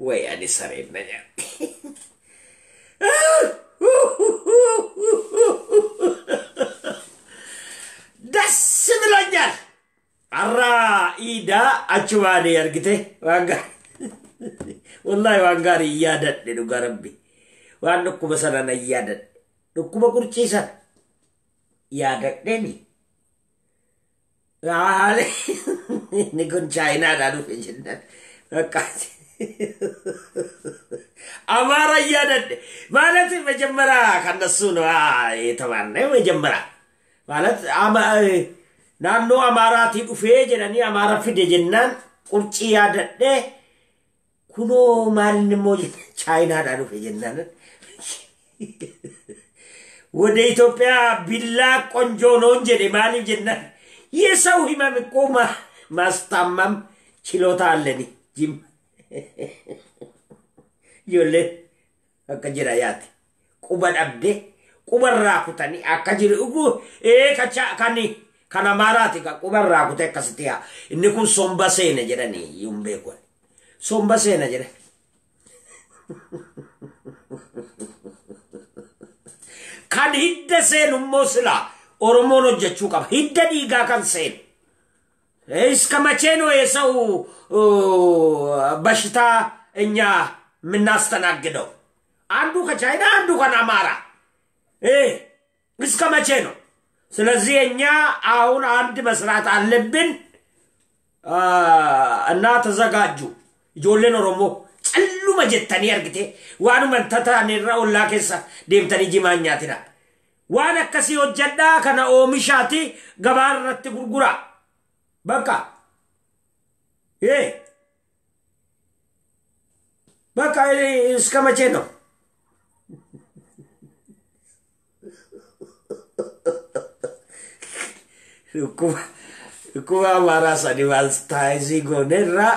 Way ani sareen na nyaatti. ደስ ብሎኛል። Arra iidaa achumaanii argite waan gaarii wallahi waan gaarii yaadadhe dhugaa rabbi waan dhukkuba sana nan yaadadhe dhukkuba qurcii sana yaadadheeni. Haale inni kun Chaayinaadhaa dhufe jennaan bakka አማራ እያደድ ማለት መጀመሪያ ከነሱ ነው የተማርነው። መጀመሪያ ማለት naannoo Amaaraatii dhufee jedhanii Amaara fide jennaan qurcii yaadadhee kunoo maalin immoo Chaayinaadhaa dhufe jennaan ወደ ኢትዮጵያ ቢላክ ቆንጆ ነው jedhe maaliif jennaan የሰው ህመም እኮ ማስታመም ችሎታ አለን። ጅም ijoolleen akka jira yaate quba dhabde qubarraa kutanii akka jiru ee kan kan Amaaraati kan qubarraa kutee akkasitti yaa inni kun somba seena jedhanii hin beeku somba seena jedhan. Kan hidda seenu immoo silaa Oromoon hojjechuu qaba hidda dhiigaa kan seenu. እስከ መቼ ነው የሰው በሽታ እኛ የምናስተናግደው? አንዱ ከቻይና አንዱ ከአማራ እስከ መቼ ነው? ስለዚህ እኛ አሁን አንድ መስራት አለብን እና ተዘጋጁ። Ijoolleen Oromoo calluma jettanii argite waanuma tataan irra ollaa keessa deemtanii jimaa nyaatina. Waan akkasii hojjedhaa kana oomishaati gabaa irratti gurguraa. በቃ ይሄ በቃ እስከ መቼ ነው? Dhukkuba Amaaraa sadi advertise goonerra.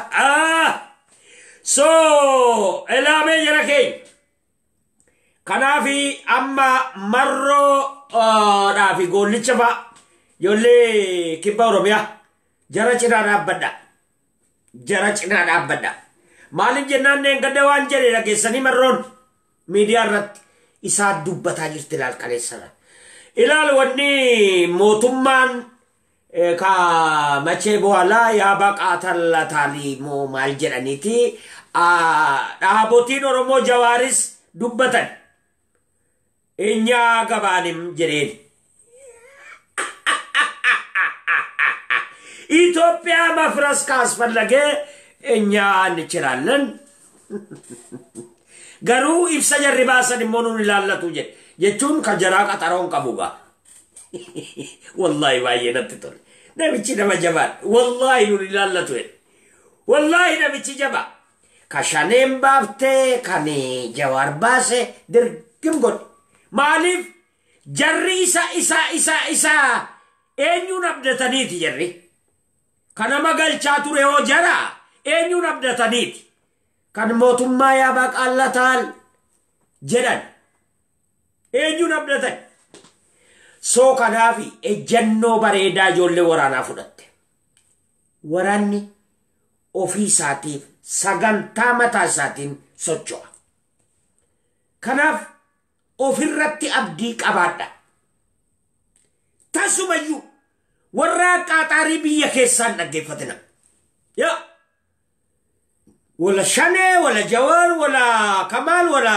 So ilaamee jira keenya. Kanaafi amma marroodhaa fi goollicha fa'a ijoollee kibba Oromiyaa jara cinaa dhaabbadha. Jara cinaa dhaabbadha. Maaliif jennaan gadda waan jedhe dhageessanii marroon miidiyaa irratti isaa dubbataa jirti ilaal kaleessana. Ilaal wanni mootummaan ka መቼ በኋላ ያበቃተለታል ሞ maal jedhaniiti Dhaabotiin Oromoo Jawaaris dubbatan. Eenyaa gabaanim jedheen. ኢትዮጵያ መፍረስ ካስፈለገ እኛ እንችላለን። Garuu ibsa jarri baasan immoo nuun ilaallatu jedhe jechuun kan jaraa qaxaroon qabu gaa. Wallaahi baay'ee natti tole. Namichi nama jabaadha. Wallaahi nuun ilaallatu jedhe. Wallaahi namichi jabaa. Ka shaneen baaftee kan Jawaar baase dirgim godhe. Maaliif jarri isa isa isa isa eenyuun abdataniiti jarri? Kanama galchaa ture hoo jara eenyuun abdataniiti? Kan mootummaa yaabaa qaallataal jedhan eenyuun abdatan? Soo kanaaf ejjennoo bareedaa ijoollee waraanaa fudhatte. Waraanni ofii isaatiif sagantaa mataa isaatiin socho'a. Kanaaf ofirratti abdii qabaadha. Tasumayyuu warra qaxaarii biyya keessaan dhaggeeffatina. Yaa wala Shanee, wala Jawaar, wala Kamaal, wala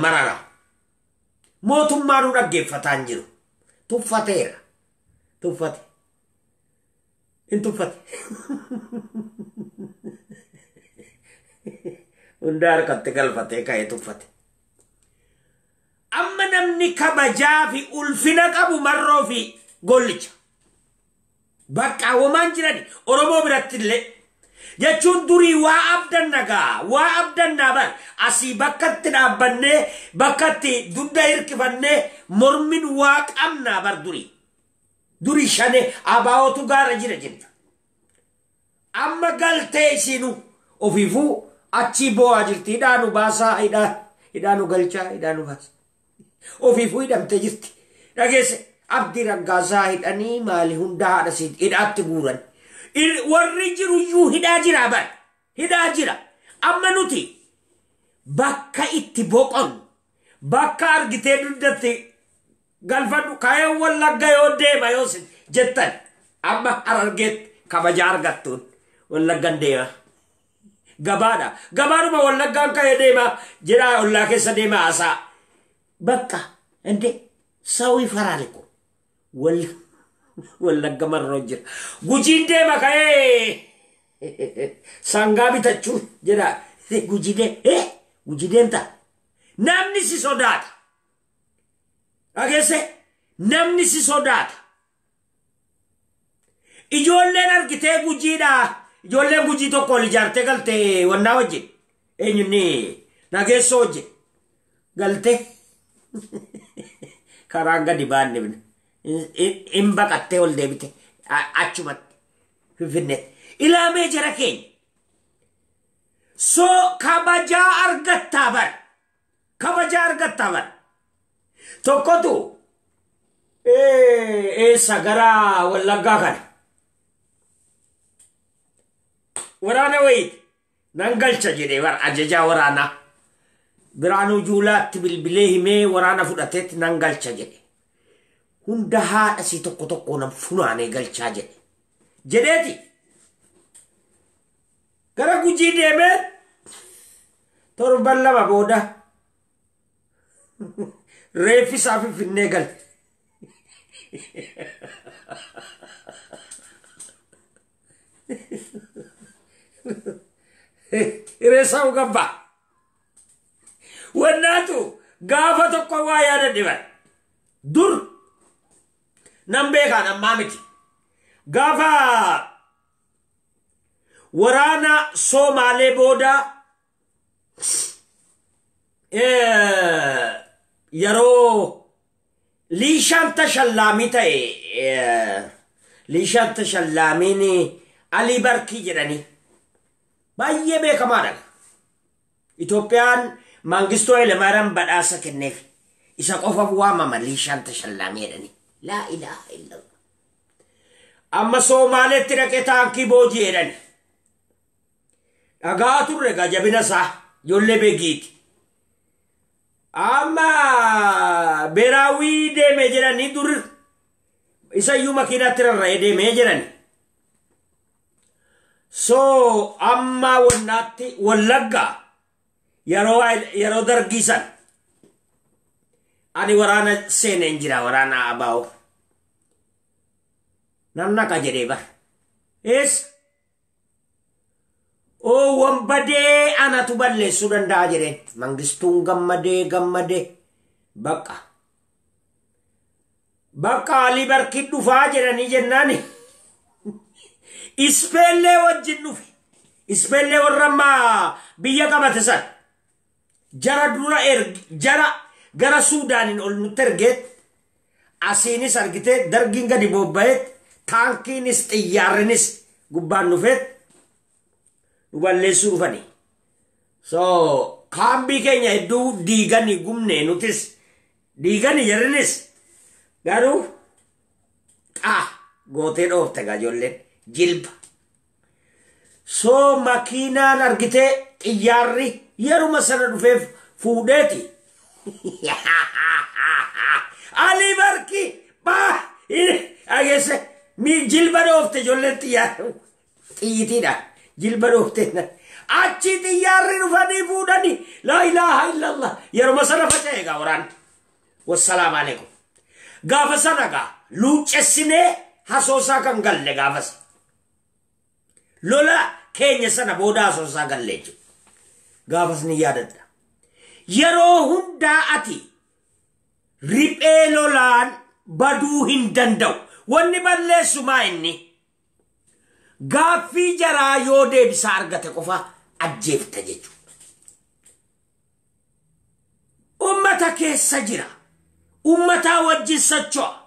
Marara. Mootummaa nu dhaggeeffataa hin jiru. Tuffateera. Tuffate. In tuffate. Hunda harkatti galfatee ka'ee tuffate. Amma namni kabajaa fi ulfina qabu marroo fi gollicha. Bakka homaan jirani Oromoo biratti illee jechuun durii waa abdanna gaa waa abdannaa bar asii bakkatti dhaabbannee bakkatti dugda hirkifannee mormin waa qabnaa bar durii. Durii shane abaa'ootu gaara jira jenna. Amma galtee isiinu ofiifuu achii boo'aa jirti hidhaanu baasaa hidhaanu galchaa hidhaanu baasaa. Ofiifuu hidhamtee jirti. Dhageesse Abdii Raggaasaa hidhanii maali hunda haadha hidhaatti guuran. Warri jiru iyyuu hidhaa jira bar. Hidhaa jira. Amma nuti bakka itti boqonnu bakka argitee dugdatti galfadhu ka'ee Wallagga yoo deema yoo jettan amma Harargeetti kabajaa argattuun Wallaggan deema. Gabaadha. Gabaadhuma Wallaggaan ka'ee deema jedhaa ollaa keessa deema haasaa. Bakka inde ሰው ይፈራል እኮ ወለጋ መሮ jira. Gujiin deema ka'ee sangaa bitachuu jedha. Gujii deema gujii deemta. Namni si sodaata. Dhageesse namni si sodaata. Ijoolleen argitee gujiidha. Ijoolleen gujii tokko ol ijaartee galtee wannaa wajjin. Eenyunni nageessoo wajjin galtee karaan gadi baanne hin baqattee ol deebite achumatti Finfinneetti. Ilaamee jara keenya. Soo kabajaa argattaa bar. Kabajaa argattaa bar. Tokkotu eessa gara Wallaggaa kana. Waraana wayiiti. Nan galcha jedhee bar ajajaa waraanaa. Biraanuu Juulaatti bilbilee himee waraana fudhateetti nan galcha jedhe. Hunda haadha sii tokko tokko nan funaanee galchaa jedhe. Jedheeti. Gara Gujii deemee torban lama booda reeffi isaa Finfinnee gale. Reessaa gabbaa. Wannaatu gaafa tokko waa yaadadhe bara. Dur nan beekaan ammaa miti. Gaafa waraana Soomaalee booda yeroo Liishaan Tashallaamii ta'e Liishaan Tashallaamiin Alii Barkii jedhanii baay'ee beekamaadha. Itoophiyaan Mangistuu Hayilamaariyaam badhaasa kenneef isa qofaaf waamama Liishaan Tashallaamii jedhanii. Laa ilaaha illallah. Amma Soomaaleetti dhaqee taankii booji'e jedhani. Dhagaa turre egaa jabina isaa ijoollee beekiiti. Amma Beeraawii deeme jedhanii dur isa iyyuu makiinaatti rarra'ee deemee jedhani. So amma wannaatti Wallaggaa yeroo dargiisan ani waraana seeneen jira, waraana abaa'oo. Nan naqa jedhee bar. Eessa? Oo, wanbadee anatu balleessuu danda'a jedheen. Mangistuun gammadee gammadee bakka. Bakka Alii Barkii dhufaa jedhanii jennaani. Ispeellee wajjin dhufe. Ispeellee warra ammaa biyya qabate san. Jara dura jara gara Suudaaniin ol nutti ergeet, asiinis argitee dargiin gadi bobba'eet, taankiinis xiyyaarrinis gubbaan dhufeet nu balleessuu dhufani. So kaambii keenya hedduu diiganii gubne, nutis diiganii jarrinis, garuu xaa gootee dhoofte gaa ijoolleen jilba. So makiinaan argitee xiyyaarri yeruma sana dhufeef fuudheeti. Ali Barki baa dhageesse, mi jilba dhoofte ijoolleen xiyyaara xiyyitiidha, jilba dhoofte. Achi xiyyaarri dhufanii fuudhanii, laa ilaaha illallah, yeruma sana faca'e gaa waraan. Wassalaamu alaikum. Gaafa sana gaa luuccessinee Hasoosaa kan galle, gaafas lola keenya sana booda Hasoosaa galle jechuudha. Gaafas ni yaadadha. Yeroo hundaa ati riphee lolaan baduu hin danda'u. Wanni balleessu maa inni? Gaaffii jaraa yoo deebisaa argate qofa ajjeefta jechuudha. Ummata keessa jira. Ummataa wajjin socho'a.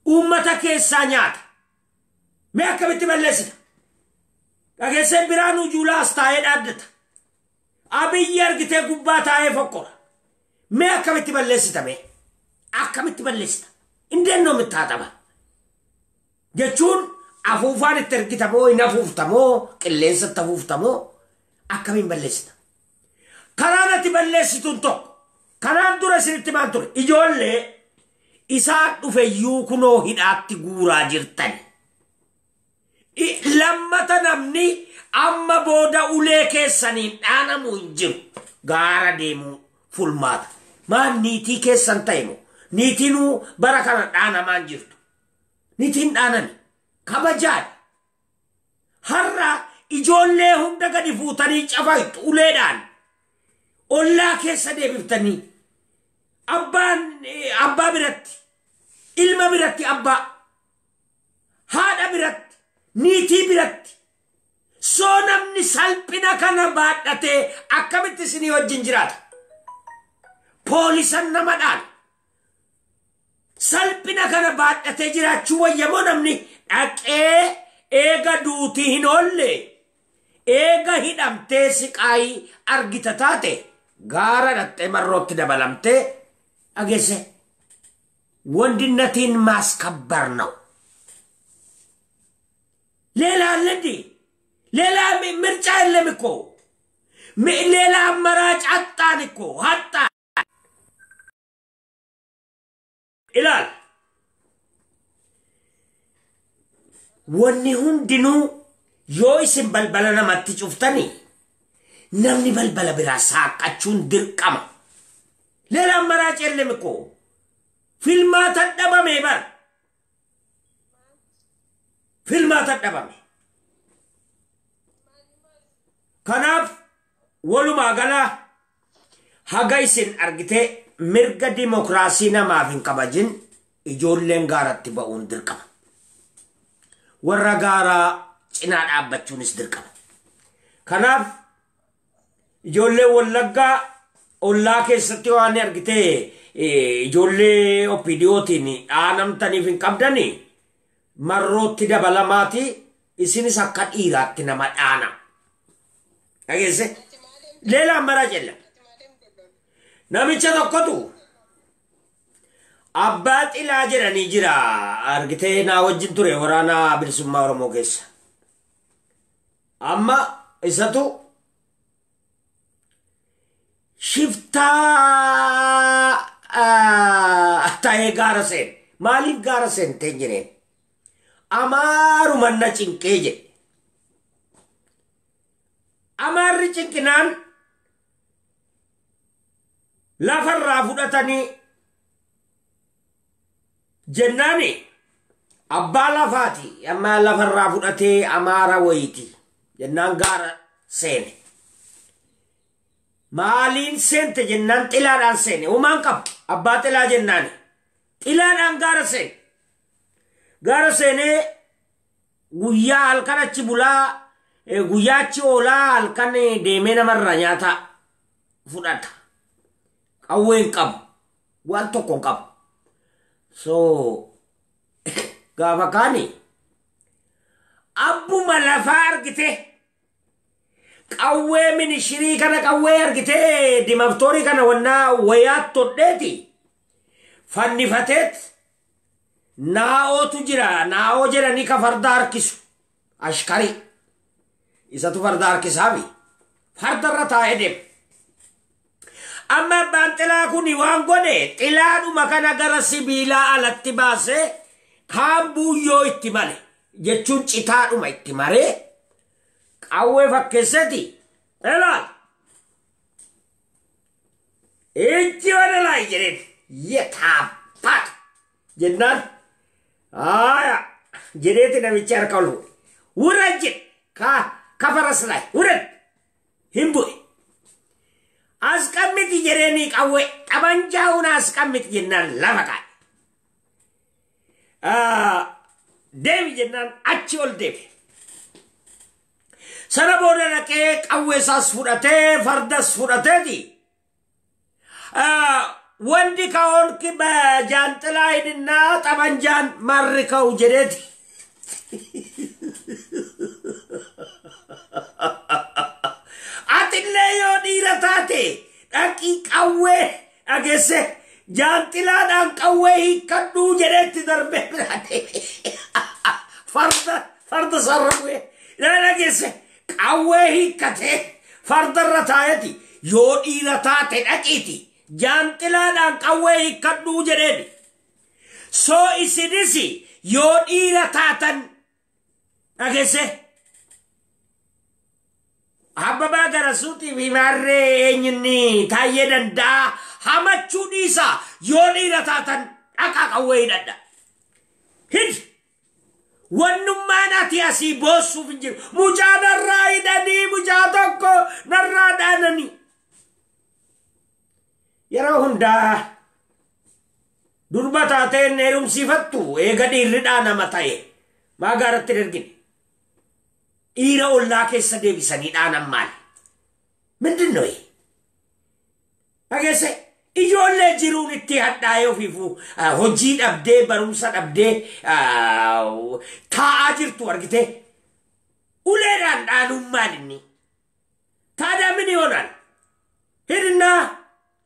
Ummata keessaa nyaata. Mee akkamitti balleessita? Dhageessee Biraanuu Juulaas taa'ee dhaaddata. Abiyyi argitee gubbaa taa'ee fokkora. Mee akkamitti balleessita mee? Akkamitti balleessita? እንዴት ነው የምታጠባ? Jechuun afuufaan itti ergitamoo, hin afuuftamoo, qilleensatti afuuftamoo, akkamiin balleessita? Karaan ati balleessituun tokko kanaan dura isinitti maan ture, ijoollee isaan dhufeyyuu kunoo hidhaatti guuraa jirtani. Lammata namni amma booda ulee keessaniin dhaanamu hin jiru. Gaara deemuu fulmaata. Maal niitii keessan ta'e moo? Niitiinuu bara kana dhaanamaan jirtu. Niitiin dhaanani. Kabajaadha. Har'a ijoollee hunda gadi fuutanii cafaytu uleedhaan. Ollaa keessa deebiftanii. Abbaan abbaa biratti, ilma biratti abbaa, haadha biratti, niitii biratti. Soo namni salphina kana baadhatee akkamitti isinii wajjin jiraata? Poolisan nama dhaala. Salphina kana baadhatee jiraachuu wayyamoo namni dhaqee eega duutii hin oolle, eega hidhamtee siqaayii argita taate, gaara dhaqxee marrootti dabalamtee dhageesse ወንድነቴን ማስከበር ነው። ሌላ አለ እንዴ? ሌላ ምርጫ የለም እኮ። ሌላ አማራጭ አጣን እኮ፣ አጣን ይላል። Wanni hundinuu yoo isin balbala namatti cuftanii, namni balbala biraa saaqqachuun dirqama. ሌላ አማራጭ የለም እኮ። Filmaata dhabame bar. Filmaata dhabame. Kanaaf walumaa gala haga isin argitee mirga dimokiraasii namaaf hin kabajin, ijoolleen gaaratti ba'uun dirqama. Warra gaaraa cinaa dhaabbachuunis dirqama. Kanaaf ijoollee Wallaggaa ollaa keessatti waan argitee ijoollee OPDOtiin dhaanamtaniif hin qabdani, marrootti dabalamaati, isinis akka dhiiraatti nama dhaana. Dhageesse? ሌላ አማራጭ የለም። Namicha tokkotu Abbaa Xilaa jedhanii jira, argitee naa wajjin ture waraana bilisummaa Oromoo keessa. Amma isatu shiftaa ta'ee gaara seen. Maaliif gaara seentee jedheen? Amaaruma na cinqee jedhe. Amaarri cinqinaan lafarraa fudhatanii jennaani abbaa lafaati amma lafarraa fudhatee amaara wayiiti jennaan gaara seene. Maaliin seente jennaan xilaadhaan seene. Uumaan qabu abbaa xilaa jennaani. Xilaadhaan gaara seene. Gaara seenee guyyaa halkan achi bulaa guyyaa achi oolaa halkan deemee namarraa nyaata fudhata. Qawwee hin qabu. Waan tokko hin qabu. So gaafa kaani abbuma lafaa argite qawwee minishirii kana qawwee argite dimaftoorii kana wannaa wayaat todheeti fannifateet naa'ootu jira naa'oo jedhanii ka farda harkisu ashkarii isatu farda harkisaafi fardarra taa'ee deema. Amma abbaan xilaa kun waan godhe xilaadhuma kana gara sibiilaa alatti baasee kaan buuyyoo itti male jechuun citaadhuma itti maree qawwee fakkeesseti ilaal ijji wadalaa jedheen yetaabbaat jennaan haaya jedheeti namichi harka ol fuudhe wurad jedhe ka faras laay wurad hin bu'e. Asqammiti jedheeni qawwee xabanjaa'uun asqammiti jennaan lafa kaa'e. Deemi jennaan achi ol deeme. Sana booda dhaqee qawwee isaas fudhatee fardas fudhateeti. Wanti ka'oon jaanxilaa hidhinnaa xabanjaan marri ka'u jedheeti. Atillee yoo dhiira taate dhaqii qawwee dhageesse jaanxilaadhaan qawwee hiikkadhuu jedheetti darbee biraa deeme. Farda sarara bu'ee dhageesse qawwee hiikkatee fardarra taa'eeti yoo dhiira taate dhaqiiti jaanxilaadhaan qawwee hiikkadhuu jedheeni. Soo isinis yoo dhiira taatan dhageesse. Abbabaa Garasuutii fi Maarree eenyunni Taayyee Danda'a hamachuu dhiisaa yoo dhiira taatan dhaqaa qawwee hidhadha. Hidhi! Wannummaan ati asii boossuuf hin jiru. Mucaa narraa hidhanii mucaa tokko narraa dhaananii. Yeroo hundaa durba taateen heerumsiifattu eega dhiirri dhaanama ta'e maa gaaratti hin ergine. Dhiira ollaa keessa deebisanii dhaanan maali? Mindin ነው ይሄ? Dhageesse ijoollee jiruun itti hadhaa'ee ofiifuu hojii dhabdee barumsa dhabdee taa'aa jirtu argite uleedhaan dhaanuun maal inni? Taadaa min ይሆናል? ሂድና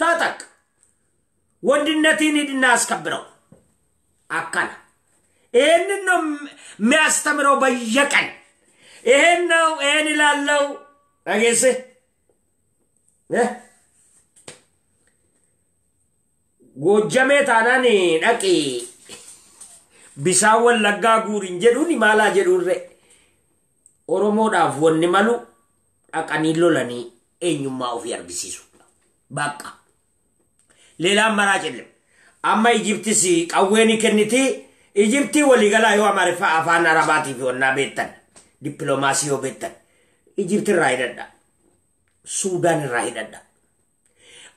ታጠቅ ወንድነትን ሂድና አስከብረው akkana ይህንን ነው የሚያስተምረው በየቀን ይሄን ነው ይሄን ይላለው dhageesse Goojjamee taanaan dhaqi bisaan wallaggaa guurin jedhuun maalaa jedhuurre Oromoodhaaf wanni malu dhaqanii lolanii eenyummaa ofii argisiisu. Bakka. Leelaan maraa jedhama. Amma Ijiptis qawwee ni kenniti. Ijiptii waliigalaa yoo Amaariffaa afaan Arabaatii fi onnaa beektan dippiloomaasii yoo beektan Ijipti irraa hidhadha. Suudaan irraa hidhadha.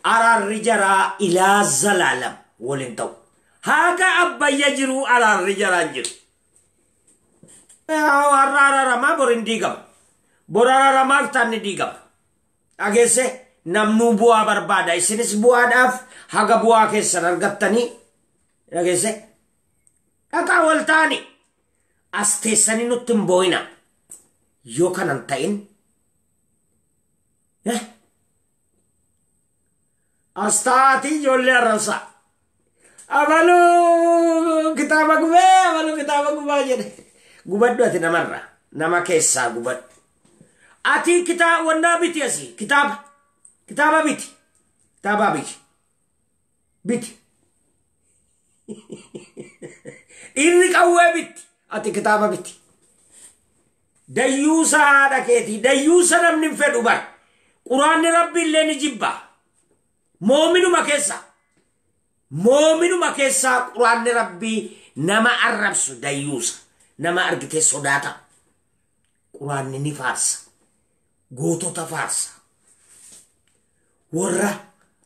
Araarri jaraa ilaa zalaalam waliin ta'u. Haga abbayya jiru araarri jaraa hin jiru. Har'a araaramaa bor hin diigama. Bor araaramaa iftaan ni diigama. Dhageesse namnuu bu'aa barbaada. Isinis bu'aadhaaf haga bu'aa keessan argattanii dhageesse dhaqaa wal ta'anii as teessanii nutti hin boo'ina. Yoo kanan ta'in as taa'atii ijoollee arrabsaa. Abaluu kitaaba gubee abaluu kitaaba gubaa jedhe. Gubadhu ati namarraa nama keessaa gubadhu. Ati kitaaba wannaa biti asii kitaaba kitaaba biti kitaaba biti biti. Dhiirri qawwee bitti ati kitaaba biti. Dayyuusa haadha keetii, dayyuusa namni hin fedhu bar. Quraanni Rabbi illee ni jibba. Moominuma keessa. Moominuma keessaa quraanni Rabbii nama arrabsu dayyuusa. Nama argitee sodaata. Quraanni ni faarsa. Gootota faarsa. Warra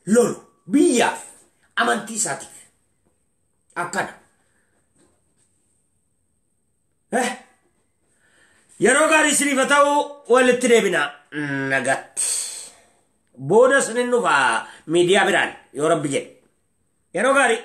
lolu biyyaaf amantii isaatiif. Akkana. Yeroo gaarii isiniif haa ta'u, walitti deebina nagatti. Booda isinin dhufa miidiyaa biraan yoo Rabbi jedhe. Yeroo gaarii.